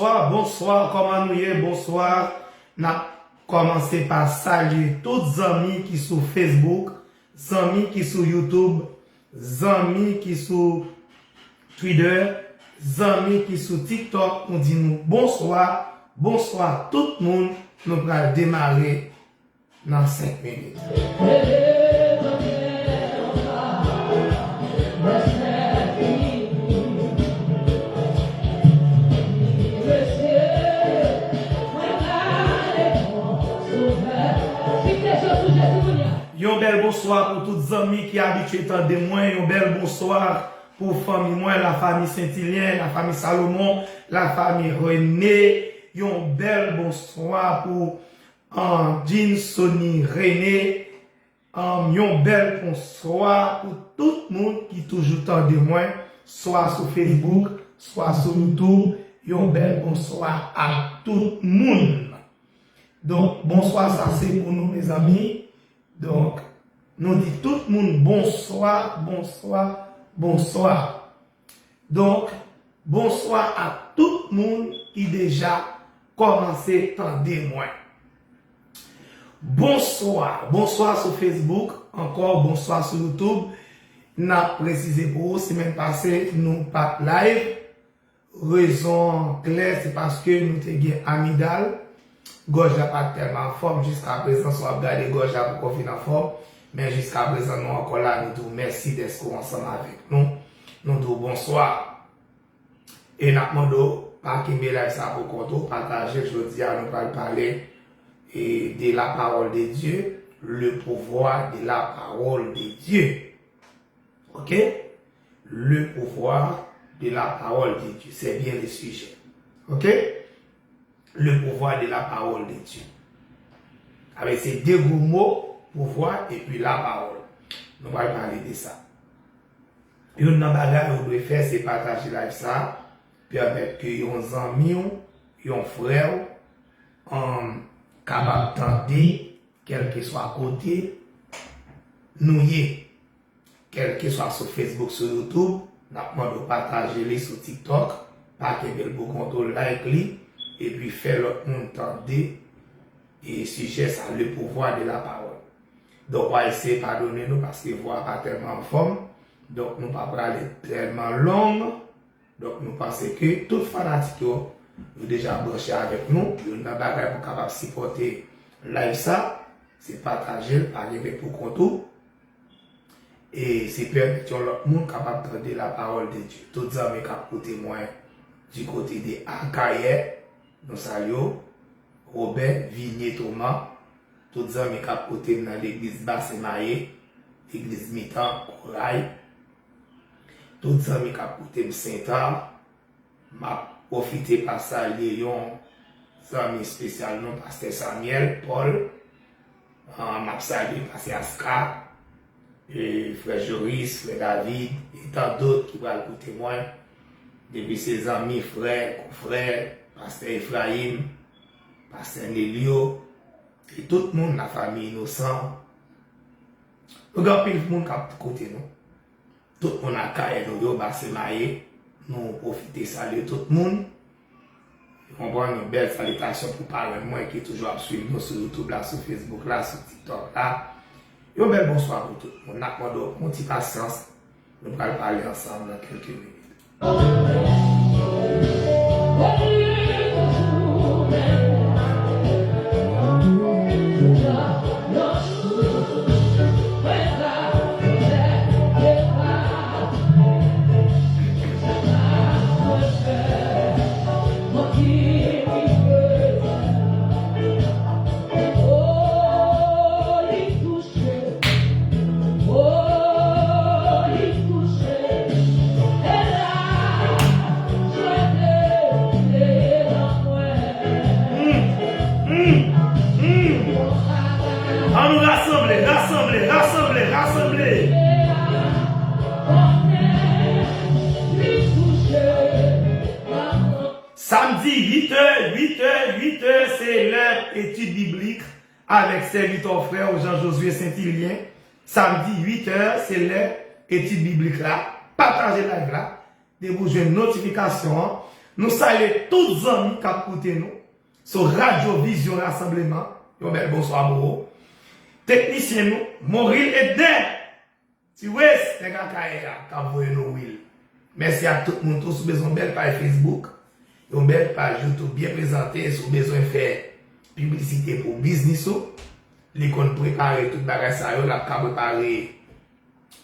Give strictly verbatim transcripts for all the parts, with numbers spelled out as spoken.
Bonswa, bonswa, kòman nou ye? Bonswa. N ap kòmanse pa salye tout zanmi ki sou Facebook, zanmi ki sou YouTube, zanmi ki sou Twitter, zanmi ki sou TikTok. Nou di nou bonswa, bonswa tout moun. Nou pral demare nan senk minit. Yon bèl bonswa pou tout zanmi ki abitye tande mwen. Yon bèl bonswa pou fanmi mwen, la famille Saint-Hilien, la famille Salomon, la famille René. Yon bèl bonswa pou An, Jean Sony René, an, yon bèl bonswa pou tout moun ki toujou tande mwen, swa sou Facebook, swa sou YouTube. Yon bèl bonswa a tout moun. Donk, bonswa sa se pou nou, mezanmi. Donk, nou di tout moun bonswa, bonswa, bonswa. Donk, bonswa a tout moun ki deja kòmanse tande mwen. Bonswa, bonswa sou Facebook, ankò bonswa sou YouTube. N ap presize pou ou, semèn pase, nou pa t live. Rezon an klè, se paske nou te gen amidal. Gòj la pa t tèlman anfòm jiskaprezan. Si w ap gade gòj la poko fin anfòm, men jiskaprezan nou ankò la, nou di w mèsi dèske w ansanm avèk nou. Nou di w bonswa. E n ap mande w pa kenbe live sa pou kont ou, pataje l. Jodi a, nou pral pale e, de la parole de Dieu, le pouvoir de la parole de Dieu. Ok? Le pouvoir de la parole de Dieu. C'est bien le sujet. Ok? Le pouvoir de la parole de Dieu. Avèk se de gwo mo, pouvwa epi lapawòl. Nou pral pale de sa. Youn nan bagay ou dwe fè, se pataje live sa, pèmèt ke yon zanmi w, yon frè w, um, kapab tande, kèlkeswa kote nou ye. Kèlkeswa sou Facebook, sou YouTube, n ap mande w pataje li sou TikTok, pa kenbe l pou kont ou, like li, epi fè lòt moun tande, e, sijè sa, le pouvoir de la parole. Donk, w a eseye padone nou paske vwa a pa tèlman anfòm, donk nou pa prale tèlman long. Donk, nou panse ke tout fanatik yo, yo deja branche avèk nou. Youn nan bagay pou kapab sipòte live sa, se pataje l, pa kenbe pou kont ou. E se pèmèt yon lòt moun kapab tande la parole de Dieu. Tout zanmi k ap koute mwen du côté de Akayè, nou salye w. Robert Vigné Thomas, tout zanmi k ap koute m nan legliz Basen Maye, legliz Mitan, Koray. Tout zanmi k ap koute m Sentà, m ap pwofite pa salye yon zanmi espesyal nou, pastè Samuel Paul. Ah, m ap salye pastè Aska, e frè Joris, frè David, e tan dòt ki pral koute mwen. Depi se zanmi, frè, konfrè, pastè Efrayim, pastè Nelio, e tout moun, la famille Innocent. Nou gen anpil moun k ap koute nou. Tout moun Akayè nou yo, Basen Maye, nou pwofite salye tout moun. Ou konprann, yon bèl salitasyon pou parenn mwen ki toujou ap swiv nou sou YouTube la, sou Facebook la, sou TikTok la. Yon bèl bonswa pou tout moun. N ap mande w yon ti pasyans. Nou pral pale ansanm nan kèlke minit. An nou rasanble, rasanble, rasanble, rasanble. Samdi, uit è, uit è, uit è, se lè etid biblik avèk sèvitè w, frè w Jean Josué Saint-Hilien. Samdi, uit è, se lè etid biblik la. Pataje live la. Depi w jwenn notifikasyon an, Nou salye tout zanmi k ap koute nou sou Radyo Vizyon Rasanbleman. Yon bèl bonswa pou ou. Teknisyen nou, Moril Edner. Ti Wes, nèg Akayè a, k ap voye nou wil. Mèsi ak tout moun tou. Si w bezwen yon bèl paj Facebook, yon bèl paj YouTube byen prezante, si w bezwen fè piblisite pou biznis ou, li konn prepare tout bagay sa yo, l ap ka prepare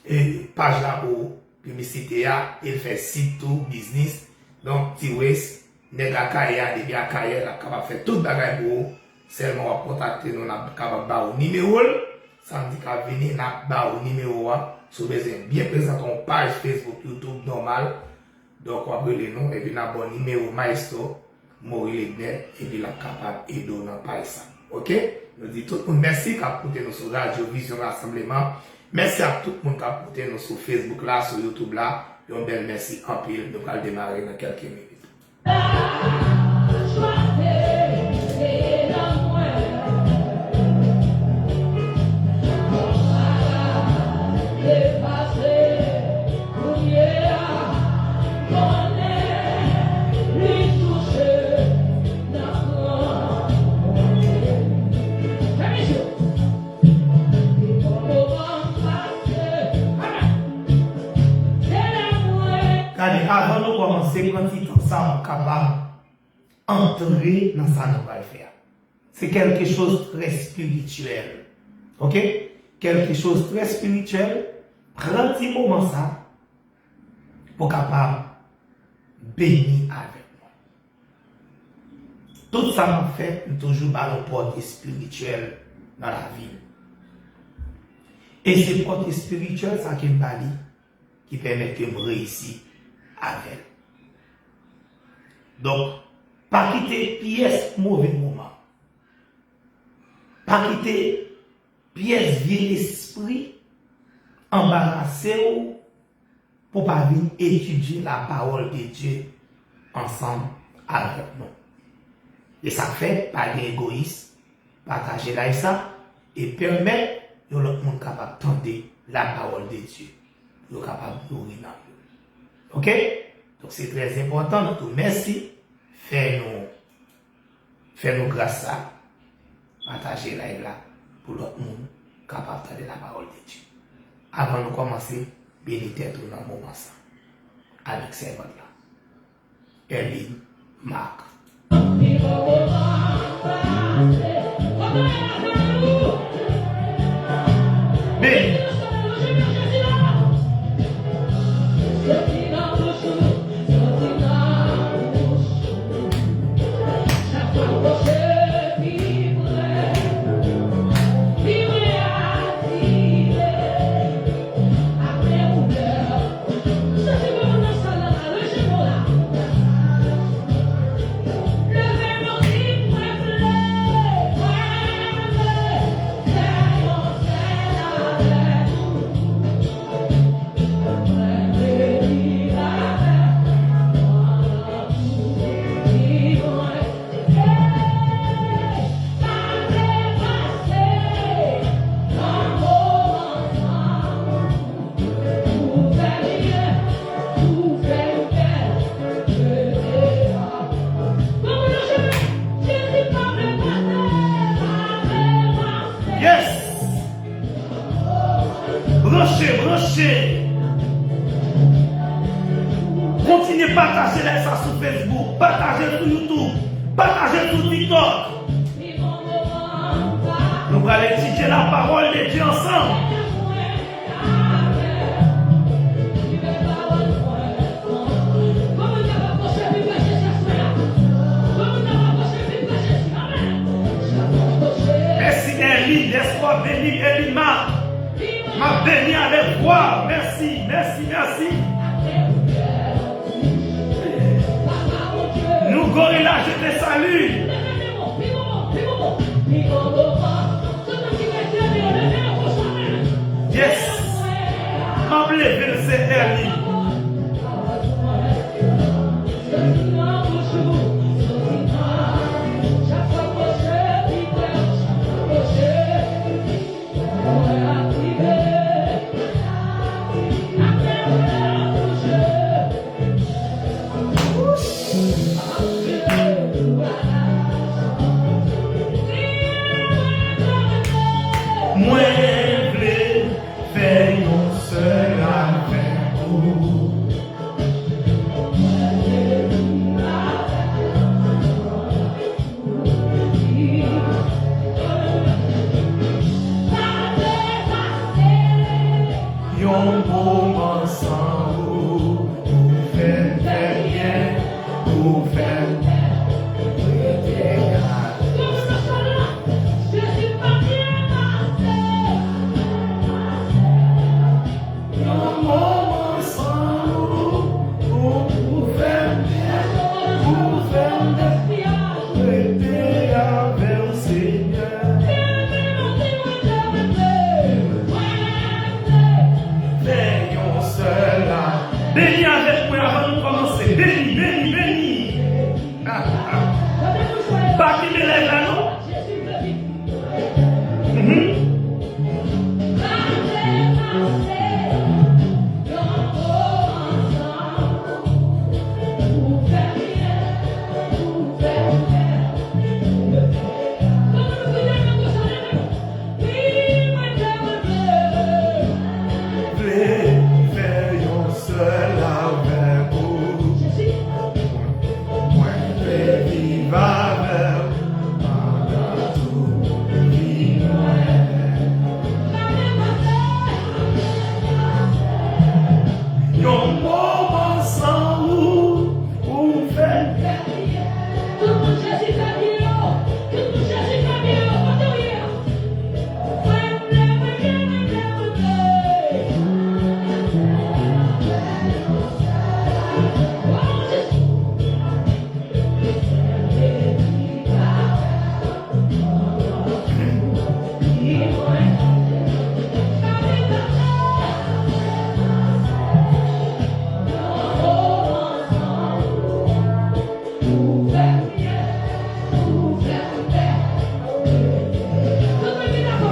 e, paj la pou piblisite a, e l fè sit tou, biznis. Donk, Ti Wes, nèg Akayè a, depi Akayè, l ap kapab fè tout bagay pou ou. Sèlman w ap kontakte nou, n ap kapab ba ou nimewo l. Samdi k ap vini, n ap ba ou nimewo a. Si w bezwen byen prezante yon paj Facebook, YouTube nòmal, donk, w ap rele nou, epi n ap ba w nimewo Maestro Moril Edner, epi l ap kapab ede w nan paj sa. Oke? Nou di tout moun mèsi k ap koute nou sou Radyo Vizyon Rasanbleman. Mèsi ak tout moun k ap koute nou sou Facebook la, sou YouTube la. Yon bèl mèsi anpil. Nou pral demare nan kèlke minit. Gade, avan nou kòmanse, pran ti tan sa pou kapab antre nan sa nou pral fè a. Se quelque chose très spirituel. Oke? Quelque chose très spirituel. Pran ti moman sa pou kapab beni avèk mwen. Tout sa m ap fè, m toujou ba l yon pòt espirityèl nan lavi m. E se pòt espirityèl sa ke m ba li ki pèmèt ke m reyisi avè l. Donk, pa kite pyès move moman, pa kite pyès vye lespri anbarase w pou w pa vin etidye la parole de Dieu ansanm avèk nou. E sa k fè, pa gen egoyis, pataje live sa e pèmèt yon lòt moun kapab tande la parole de Dieu, pou yo kapab nouri nanm yo. Oke? Donk, se trè enpòtan, nou tou mèsi. Fè nou, fè nou gras sa. Pataje live la pou lòt moun kapab tande la parole de Dieu. Avan nou kòmanse, beni tèt ou nan moman sa. Avèk sèvant la, Erline Marc. Beni. Yes! Branche, branche! Kontinye pataje live sa sou Facebook, pataje l sou YouTube, pataje l sou TikTok. Nou pral etidye la parole de Dieu ansanm. Mèsi, Erline. Lèspwa beni, Erline Marc. M ap beni avèk vwa. Mèsi, mèsi, mèsi. Nou, Gorilla, je te salue. Yes. M ap leve l, se Erline. Yon moman san ou, ou fè m fè byen, ou fè m rete a. Yon moman san ou, ou, ou fè m byen, ou fè m byen. Rete avè w, Senyè. Fè yon sèl la. Beni avèk mwen avan nou kòmanse. Beni, beni, beni. Ah, ah. Pa kenbe lèv la, non. Mhm. Vle fè yon sèl avèk ou. Mwen vle viv avè w pandan tout vi mwen. Yon moman san ou, ou fè. Tout moun Jezi fè byen yo. Tout moun Jezi fè byen yo. Kote w ye a?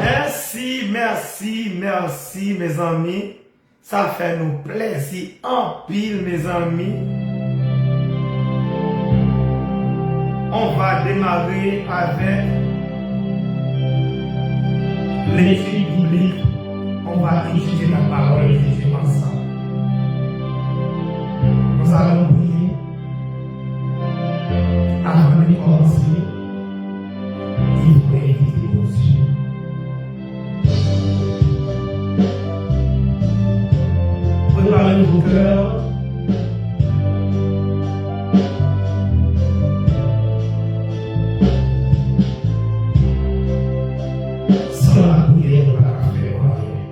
Mèsi, mèsi, mèsi, mezanmi. Sa fè nou plèzi anpil, mezanmi. On va démarrer avec l'étude biblique. On va étudier la parole de Dieu ensemble. Nous allons prier. Avan de kòmanse, il faut inviter Bondye. Prepare vos cœurs. San lapriyè, nou pa ka fè anyen.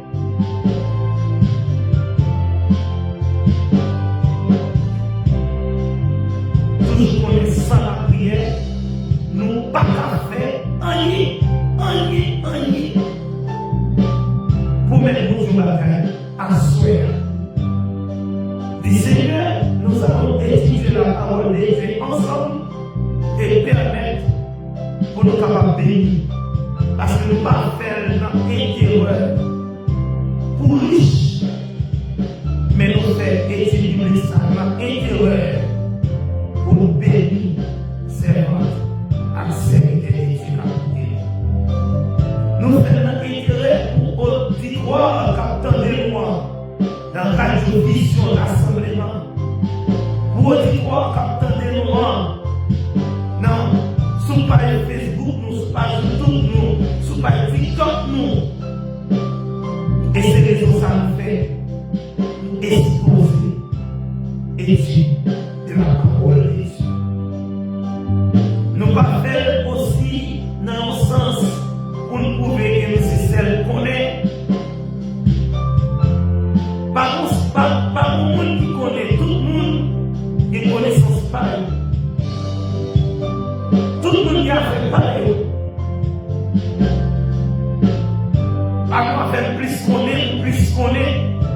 Toujou konnen san lapriyè, nou pa ka fè anyen, anyen, anyen. Pwomèt Bondye yon bagay aswè a. Di, Seigneur, nous allons étudier la parole de Dieu ensemble et permettre pou nou kapab beni, paske nou pa fè l nan enterè pou rich, men nou fè etid biblik sa nan enterè pou nou beni sèvant ak sèvitè de Dye k ap koute nou. Nou fè l nan enterè pou oditwa k ap tande nou an, nan radyo Vizyon Rasanbleman, pou oditwa k ap tande nou an, nan, sou paj Facebook nou, sou paj YouTube nou, sou paj TikTok nou. E se rezon sa nou fè, nou ekspoze etid de la parole de Dieu. Nou pa fè l osi nan yon sans pou n pwouve ke nou se sèl konnen. Pa gon, pa, pa gon moun ki konnen. Tout moun gen konesans pa yo. Tout moun gen afè pa yo. Pa gon afè plis konnen, plis konnen.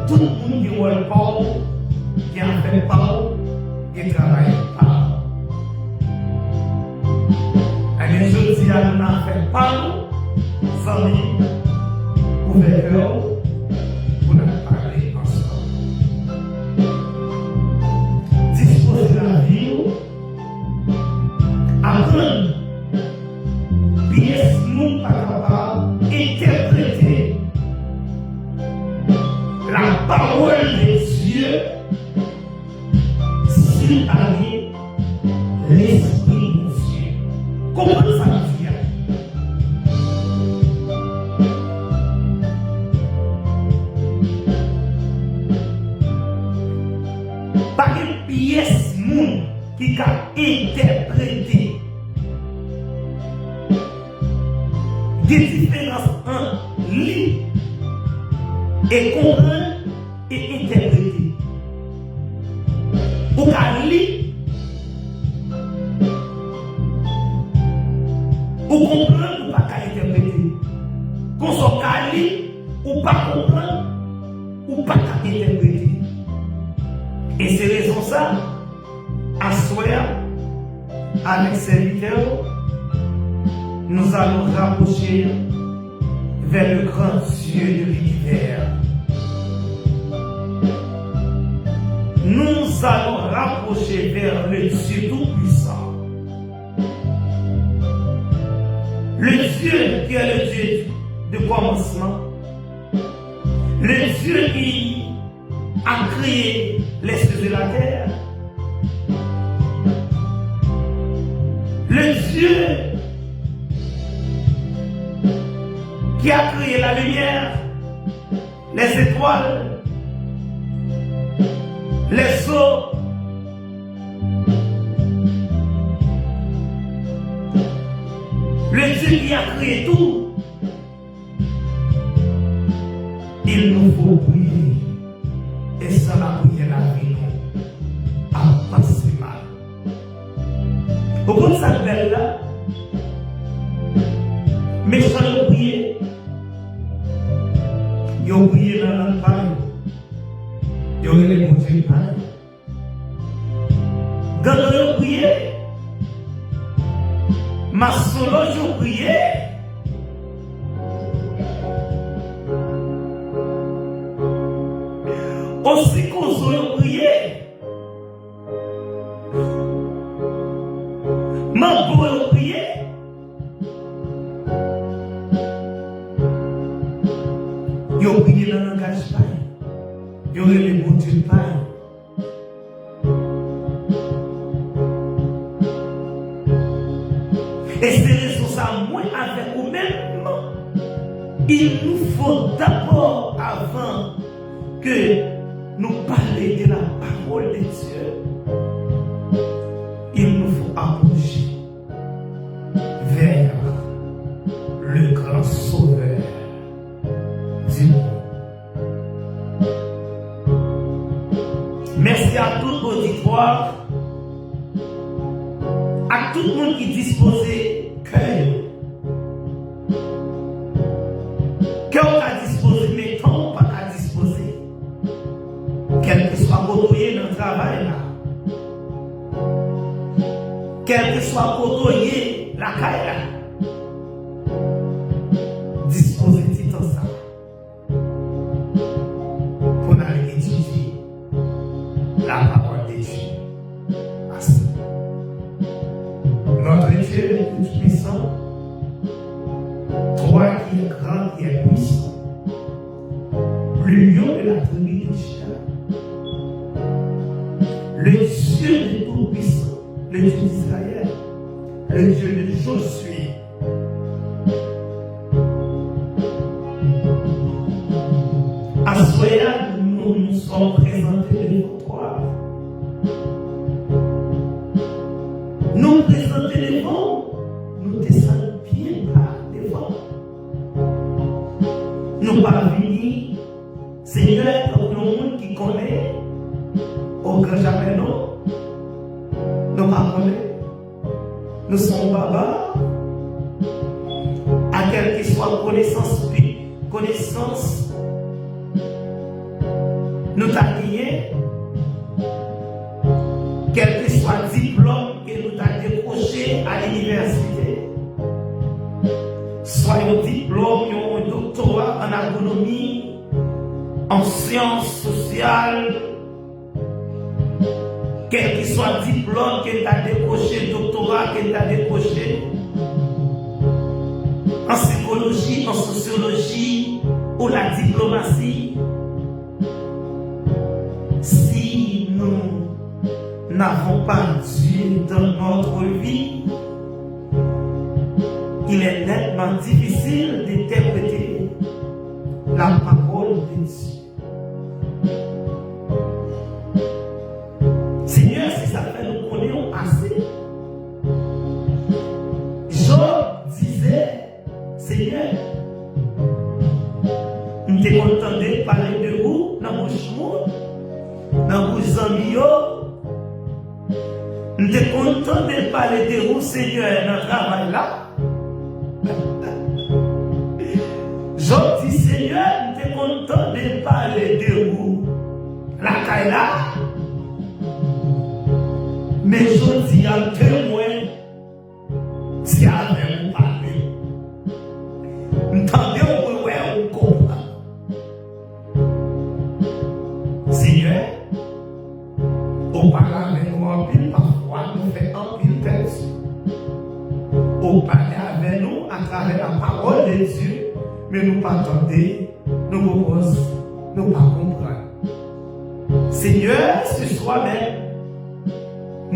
Tout moun gen wòl pa w, gen afè pa w, gen travay pa w. Ebyen, jodi a, nou nan afè pa nou, zanmi, ouvè kè w pou n ap pale ansanm. Dispoze lavi w, aprann pyès moun pa kapab entèprete la parole de Dieu si l pa gen Lespri Bondye. Konprann sa m di a. ka entèprete. Gen diferans ant li e konprann e entèprete. Ou ka li, ou konprann, ou pa ka entèprete. Konsa w ka li, ou pa konprann, ou pa ka entèprete. E se rezon sa, aswè a, avèk sèvitè w, nous allons rapprocher vers le grand Dieu de l'univers. Nous allons rapprocher vers le Dieu tout-puissant. Le Dieu qui est le Dieu de commencement. Le Dieu qui a créé les cieux et la terre. Le Dieu qui a créé la lumière, les étoiles, les eaux. Le Dieu qui a créé tout. Il nous faut prier. E san lapriyè, lavi nou ap pase mal. Ou konn sa k bèl la? Mechan yo priye. Yo priye nan lang pa yo. Yo rele Bondye pa yo. Gangan yo priye. Masonlòj yo priye. Osikozo yo priye. Manbo yo priye. Yo priye nan langaj pa yo. Yo rele Bondye pa yo. E se rezon sa, mwen avèk ou menm, il nous faut d'abord, avant que nous parler de la parole de Dieu, il nous faut approcher vers le grand Sauveur du monde. Mèsi a tout oditwa, ak tout moun ki dispoze kè yo. Kè w ka dispoze, men tan w pa ka dispoze. Kèlkeswa kote w ye nan travay la, kèlkeswa kote w ye lakay la, dispoze ti tan sa pou n al etidye la parole de Dieu. Asa. Notre Dieu est tout-puissant, toi qui es grand, qui es puissant, le lion de la tribu de Juda, le Dieu de tout-puissant, le Dieu d'Israël, le Dieu de Josué, Aswè a, nous nous sommes présentés devant toi. Nou prezante devan w, nou desann byen ba devan w. Nou pa vini, Senyè, tankou yon moun ki konnen, o gran jamè, non. Nou pa konnen. Nou se yon baba a kèlkeswa konesans, konesans nou ta genyen, kèlkeswa diplòm ke nou ta dekwoche a linivèsite, swa yon diplòm, yon doktora an agronomi, an syans sosyal, kèlkeswa diplòm ke n ta dekwoche, doktora ke n ta dekwoche, an sikoloji, an sosyoloji, ou la diplomasi, si nous n'avons pas Dieu dans notre vie, il est nettement difficile d'interpréter la parole de Dieu. Senyè, se sa k fè nou konnen w ase. Senyè, m te konn tande pale de ou nan bouch moun, nan bouch zanmi yo. M te konn tande pale de ou, Senyè, nan travay la. Jodi, Senyè, m te konn tande pale de ou lakay la. Men jodi a, m temwen, se avè m ou pale. M tande w, mwen wè w, m konprann. Senyè, ou pale avè nou anpil, pafwa nou fè anpil pèdi. Ou pale avè nou atravè la parole de Dieu, men nou pa tande, nou poko, nou pa konprann. Senyè, se swa menm,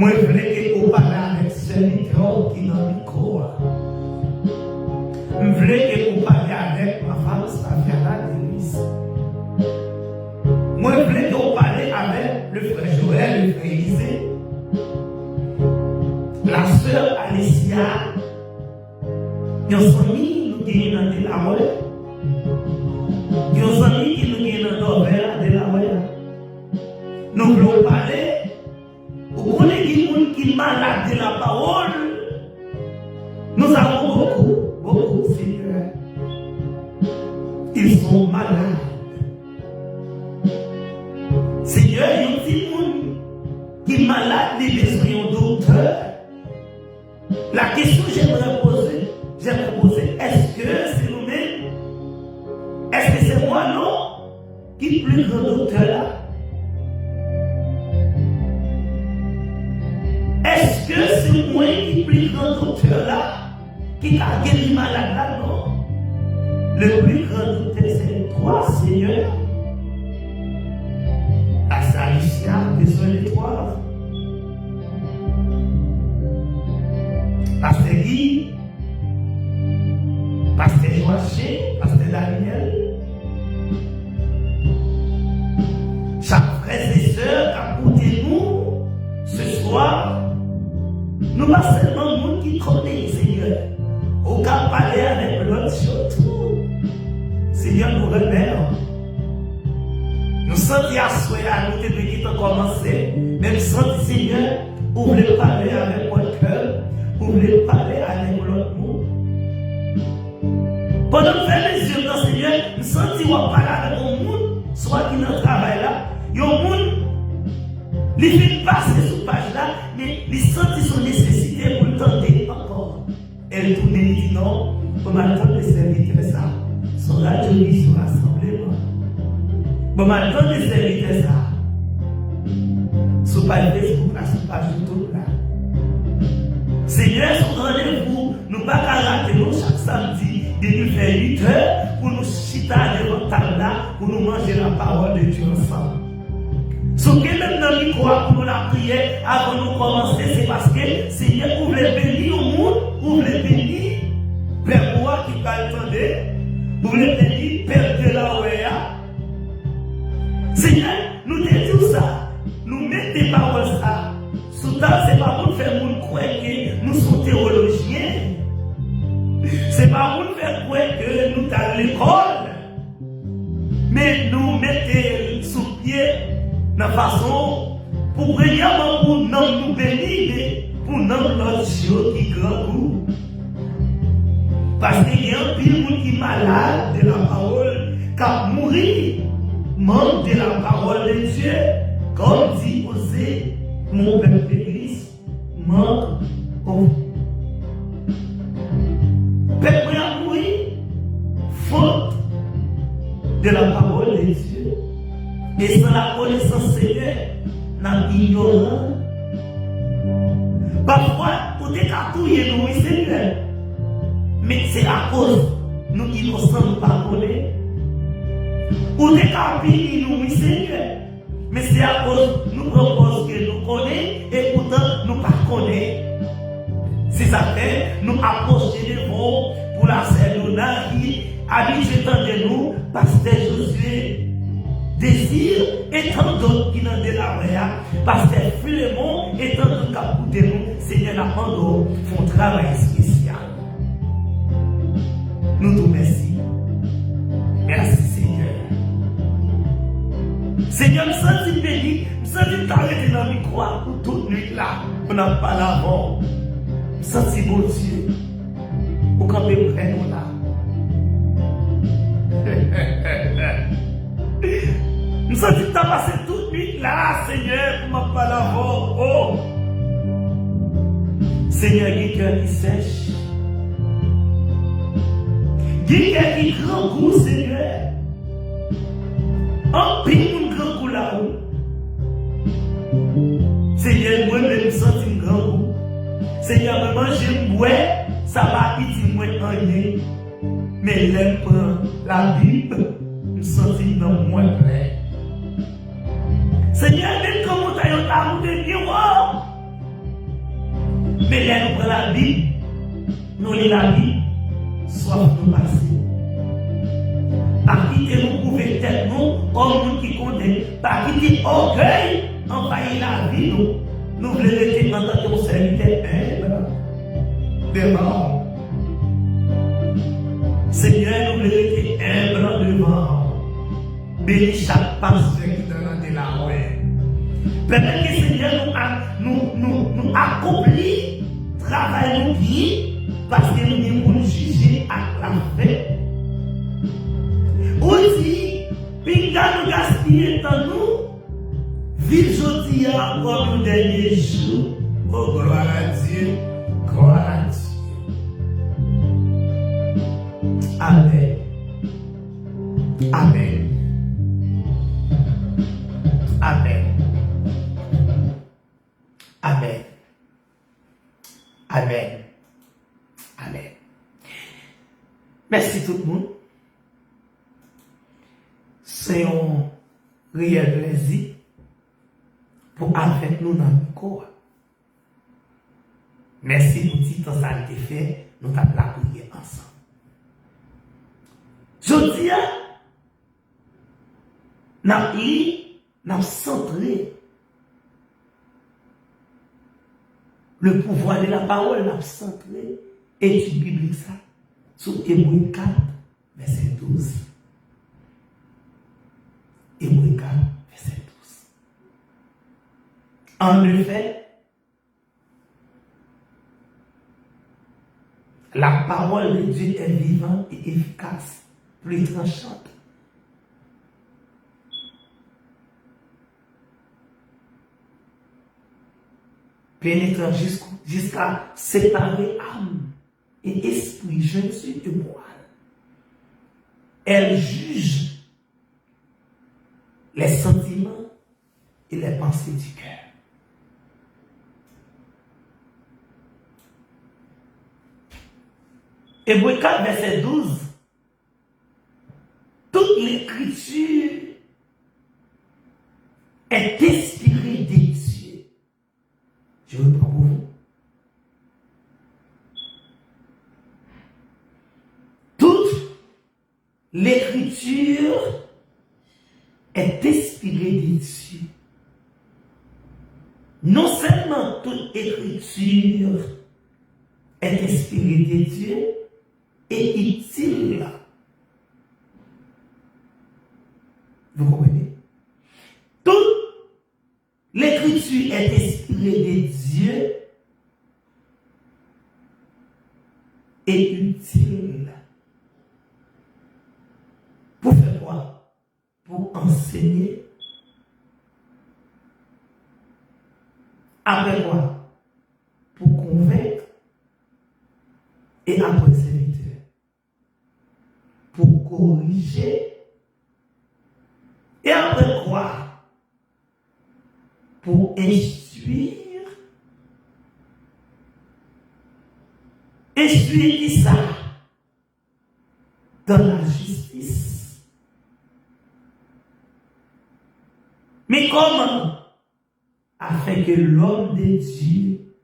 mwen vle ke ou pale avèk sèvitè w ki nan mikwo a. M vle ke ou pale avèk ma femme Safiana Delis. Mwen vle ke ou pale avèk le frè Joël, le frè Elysée, la sœur Alicia, yon zanmi nou genyen nan Delaware, yon zanmi ke nou genyen nan Dòvè a, Delaware a. Nou vle w pale. Ou konnen gen moun ki malad de la parole. Nous avons beaucoup, beaucoup, Seigneur. Ils sont malades. Senyè, yon timoun ki malad, li bezwen yon doktè. La question que j'aimerais poser, j'aimerais poser, est-ce que c'est nous-mêmes? Est-ce que c'est moi, non? Ki pli gran doktè la? Èske se mwen ki pli gran doktè la ki ka geri malad la? Non. Le plus grand docteur, c'est toi, Seigneur. Pastè Alicia bezwen de toi. Pastè Guy, Pastè Joachim, Pastè Daniel, chak frè e sè k ap koute nou se swa, nou pa sèlman moun ki konnen Senyè, ou ka pale avèk lòt yo tou. Senyè, nou renmen w. Nou santi aswè a, nou te dwe gentan kòmanse, men m santi, Senyè, ou vle pale avèk lòt kè, ou vle pale avèk lòt moun. Pandan m fèmen zye m nan, Senyè, m santi w ap pale avèk yon moun, swa ki nan travay la, yon moun, li fin pase sou paj la, men li santi son nesesite pou l tande ankò. E l tounen, li di, "Non, ban m al tande sèvitè sa a sou Radyo Vizyon Rasanbleman. Ban m al tande sèvitè sa a sou paj Facebook la, sou paj YouTube la." Senyè, se yon randevou nou pa ka rate non, chak samdi, depi fè uit è, pou nou chita devan tab la, pou nou manje la parole de Dieu ansanm. Si w gen menm nan mikwo a pou nou lapriyè avan nou kòmanse, se paske, Senyè, ou vle beni yon moun, ou vle beni pèp ou a ki pral tande, ou vle beni pèp Delaware a. Senyè, nou te di w sa, nou mete pawòl sa sou tab, se pa pou n fè moun kwè ke nou se yon tewolojyen, se pa pou n fè kwè ke nou t al lekòl. Men nou mete l sou pye nan fason pou, premyèman, pou nanm nou beni, men pou nanm lòt yo ki grangou. Paske gen anpil moun ki malad de la parole, k ap mouri, manque de la parole de Dieu, comme dit Osée, mon peuple périt. Mank, o, pèp mwen ap mouri, faute de la parole de Dieu. E san la konesans, Senyè, n ap inyoran. Pafwa, ou te ka touye nou, wi, Senyè. Men se akoz nou inosan, nou pa konnen. Ou te ka pini nou, wi, Senyè. Men se akoz nou pran pòz ke nou konnen, e poutan nou pa konnen. Se sa k fè nou apwoche devan w pou la sè Dona ki abitye tande nou, pastè Josué Désir, e tan dòt ki nan Delaware a, pastè Filemon, e tan dòt k ap koute nou, Senyè, n ap mande w fè yon travay espesyal. Nou di w mèsi. Mèsi, Senyè. Senyè, m santi m beni, m santi m ta rete nan mikwo a pou tout nwit la, pou n ap pale avè w. M santi Bondye, ou kanpe prè nou la. M santi m ta pase tout nwit la, Senyè, pou m ap pale avè w. O! Senyè, gen kè ki sèch. Gen kè ki grangou, Senyè. Anpil moun grangou la, wi. Senyè, mwen menm, m santi m grangou. Senyè, mwen manje, m bwè, sa pa itil mwen anyen. Men lè m pran Labib, m santi m nan mwen plen. Senyè, menm kan montay yo ta moute byen wo, men lè nou pran Labib, nou li Labib, swaf nou pase. Pa kite nou kouve tèt nou kòm moun ki konnen. Pa kite ògèy anvayi lavi nou. Nou vle rete antanke yon sèvitè enb devan w. Senyè, nou vle rete enb devan w. Beni chak pastè ki nan Delaware. Pèmèt ke, Senyè, nou, nou, nou, nou akonpli travay nou byen, paske nou gen pou n jije ak lafen. Ou di, pinga nou gaspiye tan nou, viv jodi a kòm yon dènye jou. O, glwa a Dye, glwa a Dye. Amèn. Amèn. Amèn. Amèn. Amèn. Amèn. Mèsi tout moun. Se yon reyèl plèzi pou avèk nou nan mikwo a. Mèsi pou ti tan sa l te fè, nou t ap lapriyè ansanm. Jodi a, n ap li, n ap santre le pouvoir de la parole, n ap santre etid biblik sa sou Ebre kat, vèsè douz. Ebre kat, vèsè douz. En effet, la parole de Dieu est vivante et efficace, plus tranchante, pénétrant jusqu'à séparer âme et esprit, jointure et moelle. Elle juge les sentiments et les pensées du cœur. Ebre kat, vèsè douz. Toute l'écriture est inspirée de Dieu. Je reprends pour vous. Toute l'écriture est inspirée de Dieu. Non seulement toute écriture est inspirée de Dieu et utile. Vous comprenez? Toute l'écriture est inspirée de Dieu et utile. Pour faire quoi? Pour enseigner. Après quoi? Pour convaincre. Et après, serviteur, pour corriger. Et après quoi? Pour instruire. Instruire qui ça? Dans la justice. Mais comment? Afin que l'homme de Dieu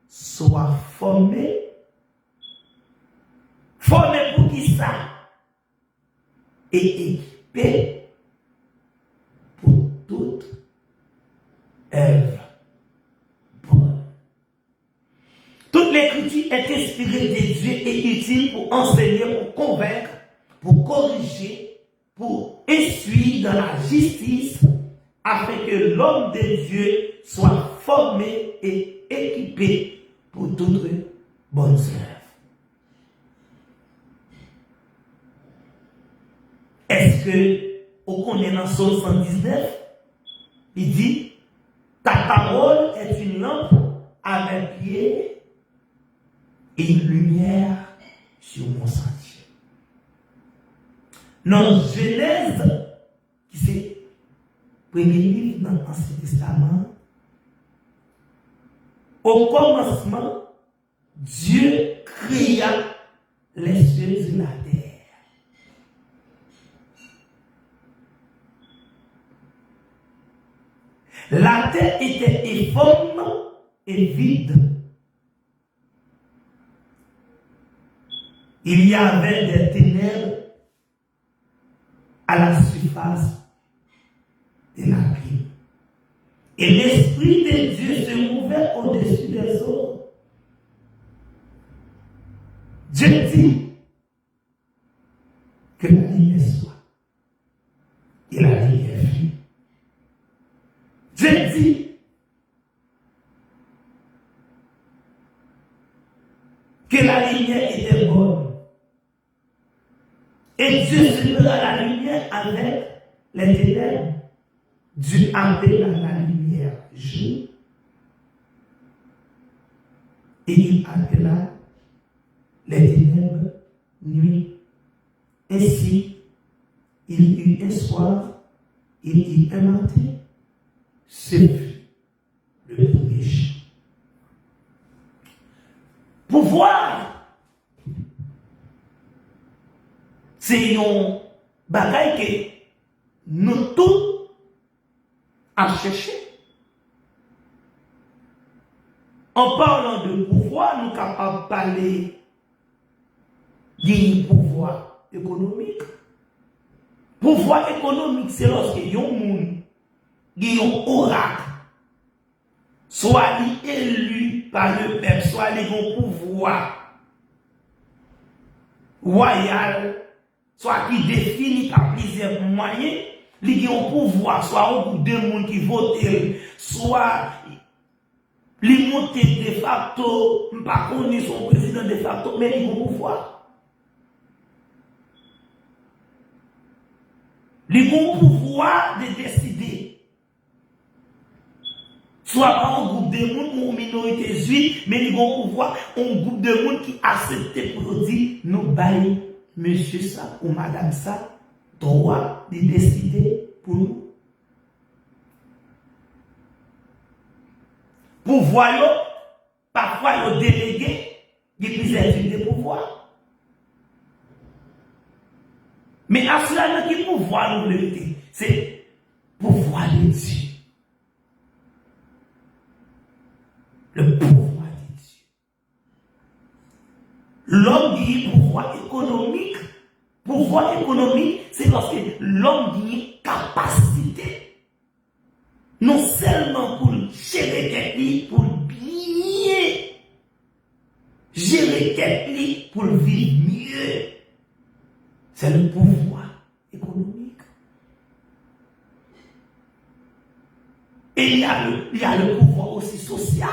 soit formé. Formé pour qui ça? Et équipé pour toute œuvre bonne. Toute l'écriture est inspiré de Dieu et utile pour enseigner, pour convaincre, pour corriger, pour instruire dans la justice, afin que l'homme de Dieu soit formé et équipé pour toute bonne œuvre. Èske ou konnen nan Sòm san diznèf, li di, ta parole est une lampe à mes pieds et une lumière sur mon sentier. Nan Jenèz, ki se premye liv nan Ansyen Testaman, au commencement, Dieu créa les cieux et la terre. La terre était informe et vide. Il y avait des ténèbres à la surface de l'abîme. Et l'Esprit de Dieu se mouvait au-dessus des eaux. Dieu dit que la lumière soit. Et la lumière fut. Dieu dit que la lumière était bonne. Et Dieu sépara la lumière avec les ténèbres. Dieu appela la lumière jour et il appela les ténèbres nuit. Ainsi, il y eut un soir, il y eut un matin. Ce fut le premier jour. Pouvwa, se yon bagay ke nou tout ap chèche. An palan de pouvwa, nou kapab pale de pouvwa ekonomik. Pouvwa ekonomik, se lòske yon moun gen yon orak, swa li eli pa lepèp, swa li gen yon pouvwa wayal, swa ki defini pa plizyè mwayen, li gen yon pouvwa, swa yon gwoup de moun ki vote l, swa li monte defakto, m pa konnen si yon prezidan defakto, men li gen yon pouvwa. Li gen yon pouvwa de deside. Swa pa yon gwoup de moun ou yon minorite jwi, men li gen yon pouvwa, yon gwoup de moun ki aksepte pou yo di, nou bay mesye sa ou madanm sa dwa de deside pou nou. Pouvwa yo, pafwa yo delege, gen plizyè tip de pouvwa. Men aswè a, nan ki pouvwa nou vle rete? Se pouvwa de Dye. Le pouvoir de Dieu. Lòm genyen pouvwa ekonomik. Pouvwa ekonomik, se lòske lòm genyen kapasite non sèlman pou l jere tèt li, pou l byen jere tèt li, pou l viv mye. C'est le pouvoir économique. Et il y a le, il y a le pouvoir aussi social.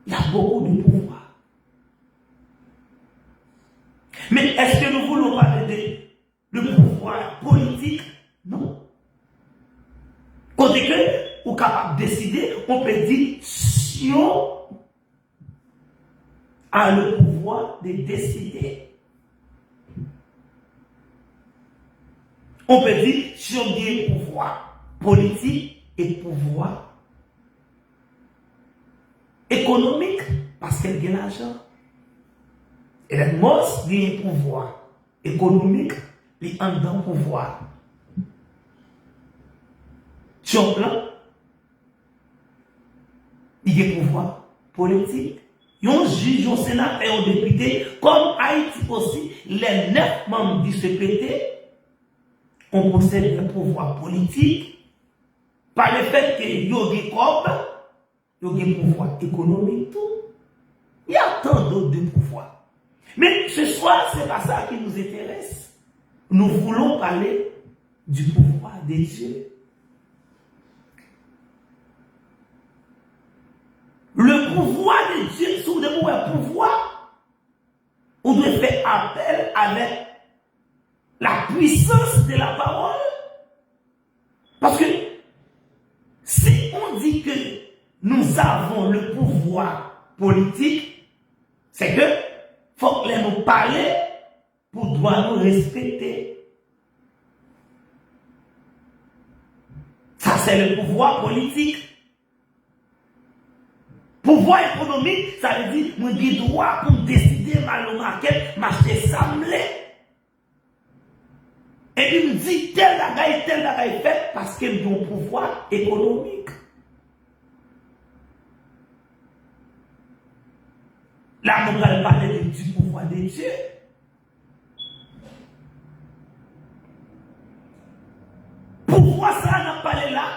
Il y a beaucoup de pouvoir. Mais est-ce que nous voulons parler de, de pouvoir politique? Non. Kote ke ou kapab deside, on peut dire, si on a le pouvoir de décider. On peut dire, si on gen pouvwa politik e pouvwa ekonomik, paske l gen lajan. Elon Musk gen pouvwa ekonomik, li anndan pouvwa. Trump lan, li gen pouvwa politik. Yon jij, yon senatè, yon depite, comme Haïti aussi, les neuf membres du C P T, on possède un pouvoir politique, par le fait que yo gen kòb, yo gen pouvwa ekonomik tou. de pouvoir. Mais ce soir, c'est pas ça qui nous intéresse. Nous voulons parler du pouvoir de Dieu. Le pouvoir de Dieu, si w te pou wè pouvwa, ou dwe fè apèl avèk la puissance de la parole. Parce que si on dit que nous avons le pouvoir politique, c'est que fòk lè nou pale pou dwa nou respekte. Sa se le pouvwa politik. Pouvwa ekonomik, sa vle di mwen gen dwa pou m deside m al nan makèt, m achte sa m vle. Epi m di tèl bagay, tèl bagay fèt paske m gen yon pouvwa ekonomik. La nou pral pale de, du pouvoir de Dieu. Pouvwa sa a n ap pale la,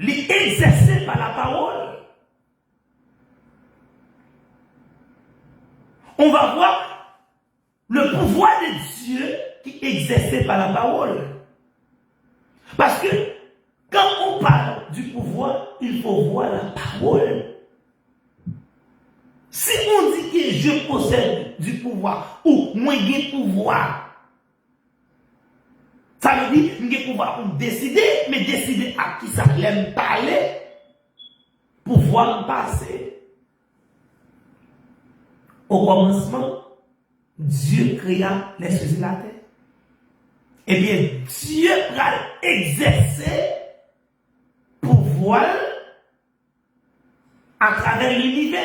li egzèse pa lapawòl. On va voir le pouvoir de Dieu qui est exercé par la parole. Parce que quand on parle du pouvoir, il faut voir la parole. Si on dit que je possède du pouvoir, ou mwen gen pouvwa, sa vle di m gen pouvwa pou m deside, men deside ak kisa? Lè m pale, pouvwa m pase. Au commencement, Dieu créa les cieux et la terre. Ebyen, Dye pral egzèse pouvwa l atravè linivè.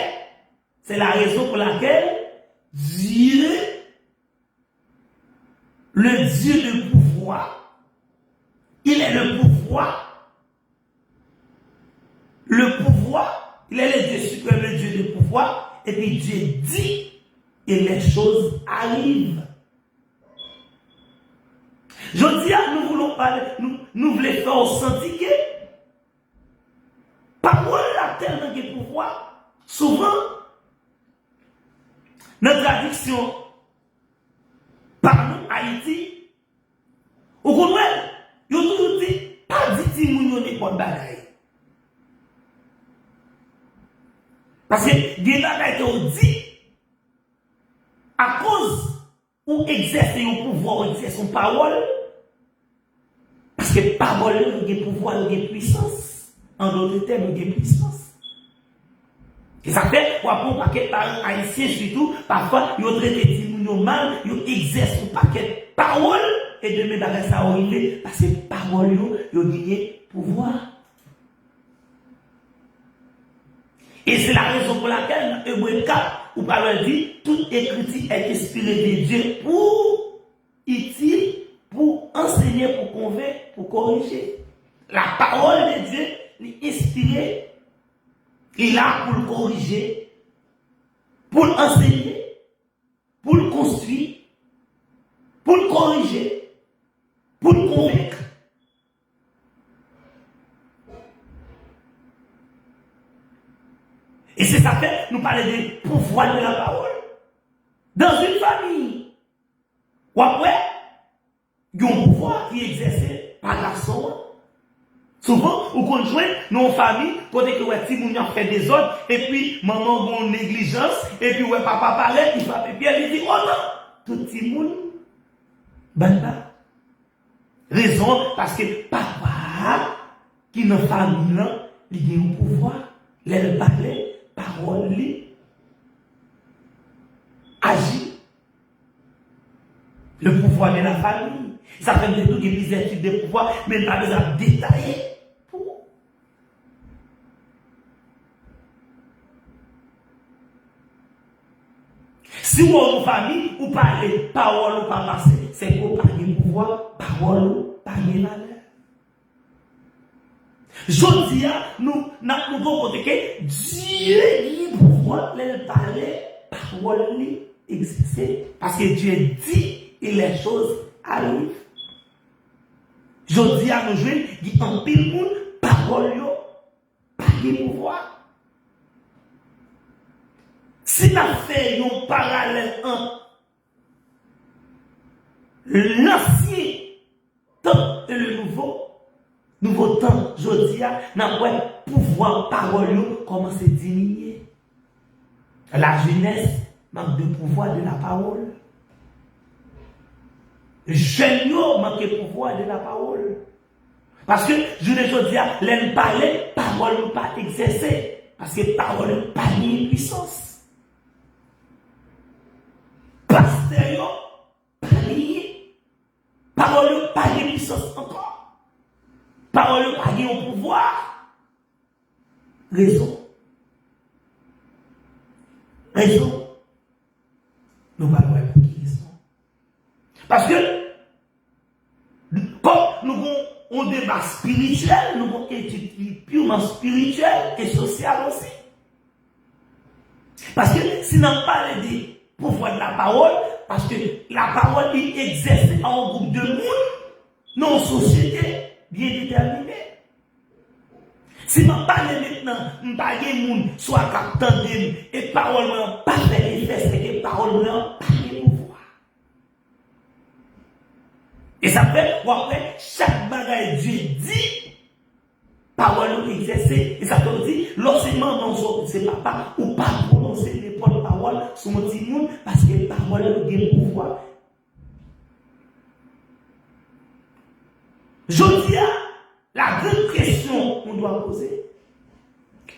Se la rezon pou lakèl Dye, le Dieu de pouvoir, il est le pouvoir. Le pouvoir, il est le Dieu suprême, le Dieu de pouvoir, epi Dye di, e les choses arrivent. Jodi a, nou voulon pale, nou, nou vle fè w santi ke pawòl la tèlman gen pouvwa. Souvan, nan tradiksyon pa nou, Ayiti, ou konn wè, yo toujou di, pa di timoun yo nenpòt bagay. Paske gen bagay ke w di, akoz ou egzèse yon pouvwa, ou egzèse yon pawòl, paske pawòl yo gen pouvwa, yo gen pwisans. An dòt tèm, yo gen pwisans. E sa fè, w ap wè yon pakèt paran ayisyen sitou, pafwa, yo trete timoun yo mal, yo egzèse yon pakèt pawòl, e demen bagay sa yo rive, paske pawòl yo, yo genyen pouvwa. E se la rezon pou lakèl nan Ebre kat, ou pral wè l di, tout écriture est inspirée de Dieu pour utile, pou ansenye, pou konvenk, pou korije. La parole de Dieu, li enspire, li la pou l korije, pou l ansenye, pou l konstwi, pou l korije, pou l konvenk. E se sa fè nou pale de pouvwa de la pawòl. Dans une famille, w ap wè, gen yon pouvwa ki egzèse pa gason an. Souvan, ou konn jwenn nan yon fanmi kote ke w wè timoun yo ap fè dezòd, epi manman gen yon neglijans, epi w wè papa parèt, li frape pye, li di, "O non, tout timoun, ban ba." Rezon an, paske papa a ki nan fanmi lan, li gen yon pouvwa. Lè l pale, pawòl li aji. Le pouvoir de la famille. Sa fè m te di w gen plizyè tip de pouvwa, men n pa bezwen ap detaye pou ou. Si w wè yon fanmi, ou pale, pawòl ou pa pase, se ke w pa gen pouvwa, pawòl ou pa gen valè. Jodi a, nou, n ap montre w kote ke Dye gen pouvwa lè l pale, pawòl li egzèse. Paske Dye di, e les choses arrivent. Jodi a, nou jwenn gen anpil moun, pawòl yo pa gen pouvwa. Si n ap fè yon paralèl ant lansyen tan e le nouvo, nouvo tan, jodi a, n ap wè pouvwa pawòl yo kòmanse diminye. La jeunesse manque de pouvoir de la parole. Jèn yo manke pouvwa de la parole. Paske jounen jodi a, lè n pale, pawòl nou pa egzèse. Paske pawòl nou pa genyen pwisans. Pastè yo pa genyen. Pawòl yo pa gen pwisans ankò. Pawòl yo pa gen yon pouvwa. Rezon. Rezon. Nou pral wè pou ki rezon. Paske, kòm nou gon yon deba espirityèl, nou gon etid ki piman espirityèl e sosyal osi. Paske si n ap pale de pouvwa de la pawòl, paske la pawòl li egzèse a yon gwoup de moun nan yon sosyete byen detèmine. Si m ap pale mentnan, m pa gen moun swa k ap tande m, e pawòl mwen an pa fè efè, se ke pawòl mwen an pa gen pouvwa. E sa fè, w ap wè, chak bagay Dye di, pawòl yo egzèse. E sa fè w di, lè w se manman, w se papa, ou pa pwononse nenpòt pawòl sou yon timoun, paske pawòl yo gen pouvwa. Jodi a, la grande question qu'on doit poser,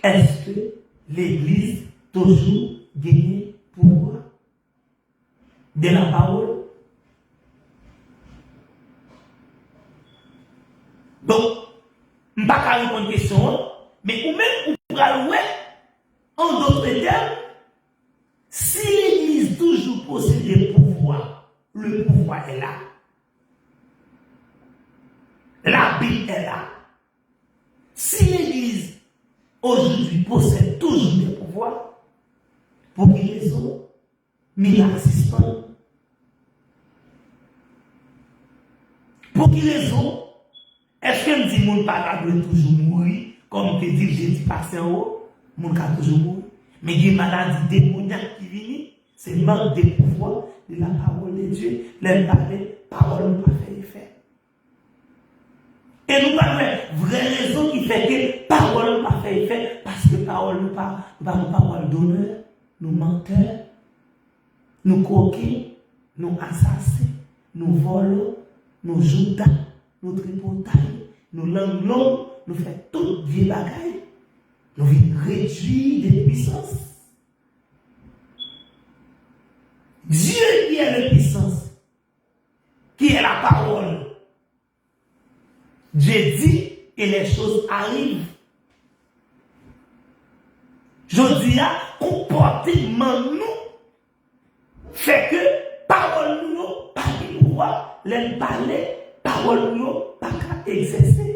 est-ce que legliz toujou genyen pouvwa de la parole? Donk, m pa ka reponn kesyon an, men ou menm ou pral wè, en d'autres termes, si legliz toujou posede pouvwa, le pouvoir est là. La Bible est là. Si legliz aujourd'hui possède toujours des pouvoirs, pou ki rezon mirak sispann? Pou ki rezon? Èske m di moun pa ta dwe toujou mouri? Kòm m te di l jedi pase anwo, moun ka toujou mouri. Men gen maladi demonyak ki vini, se mank de pouvwa de la parole de Dieu. Lè n pale, pawòl nou pa fè efè. E nou pral wè vrè rezon ki fè ke pawòl nou pa fè efè, paske pawòl nou pa, nou pa gon pawòl donè, nou mantè, nou koken, nou asasen, nou vòlò, nou jouda, nou tripotay, nou lang long, nou fè tout vye bagay. Nou vin redui de pwisans. Dieu qui est le puissance, qui est la parole. Dieu dit et les choses arrivent. Jodi a, konpòteman nou fè ke pawòl nou yo pa gen pouvwa. Lè n pale, pawòl nou yo pa ka egzèse.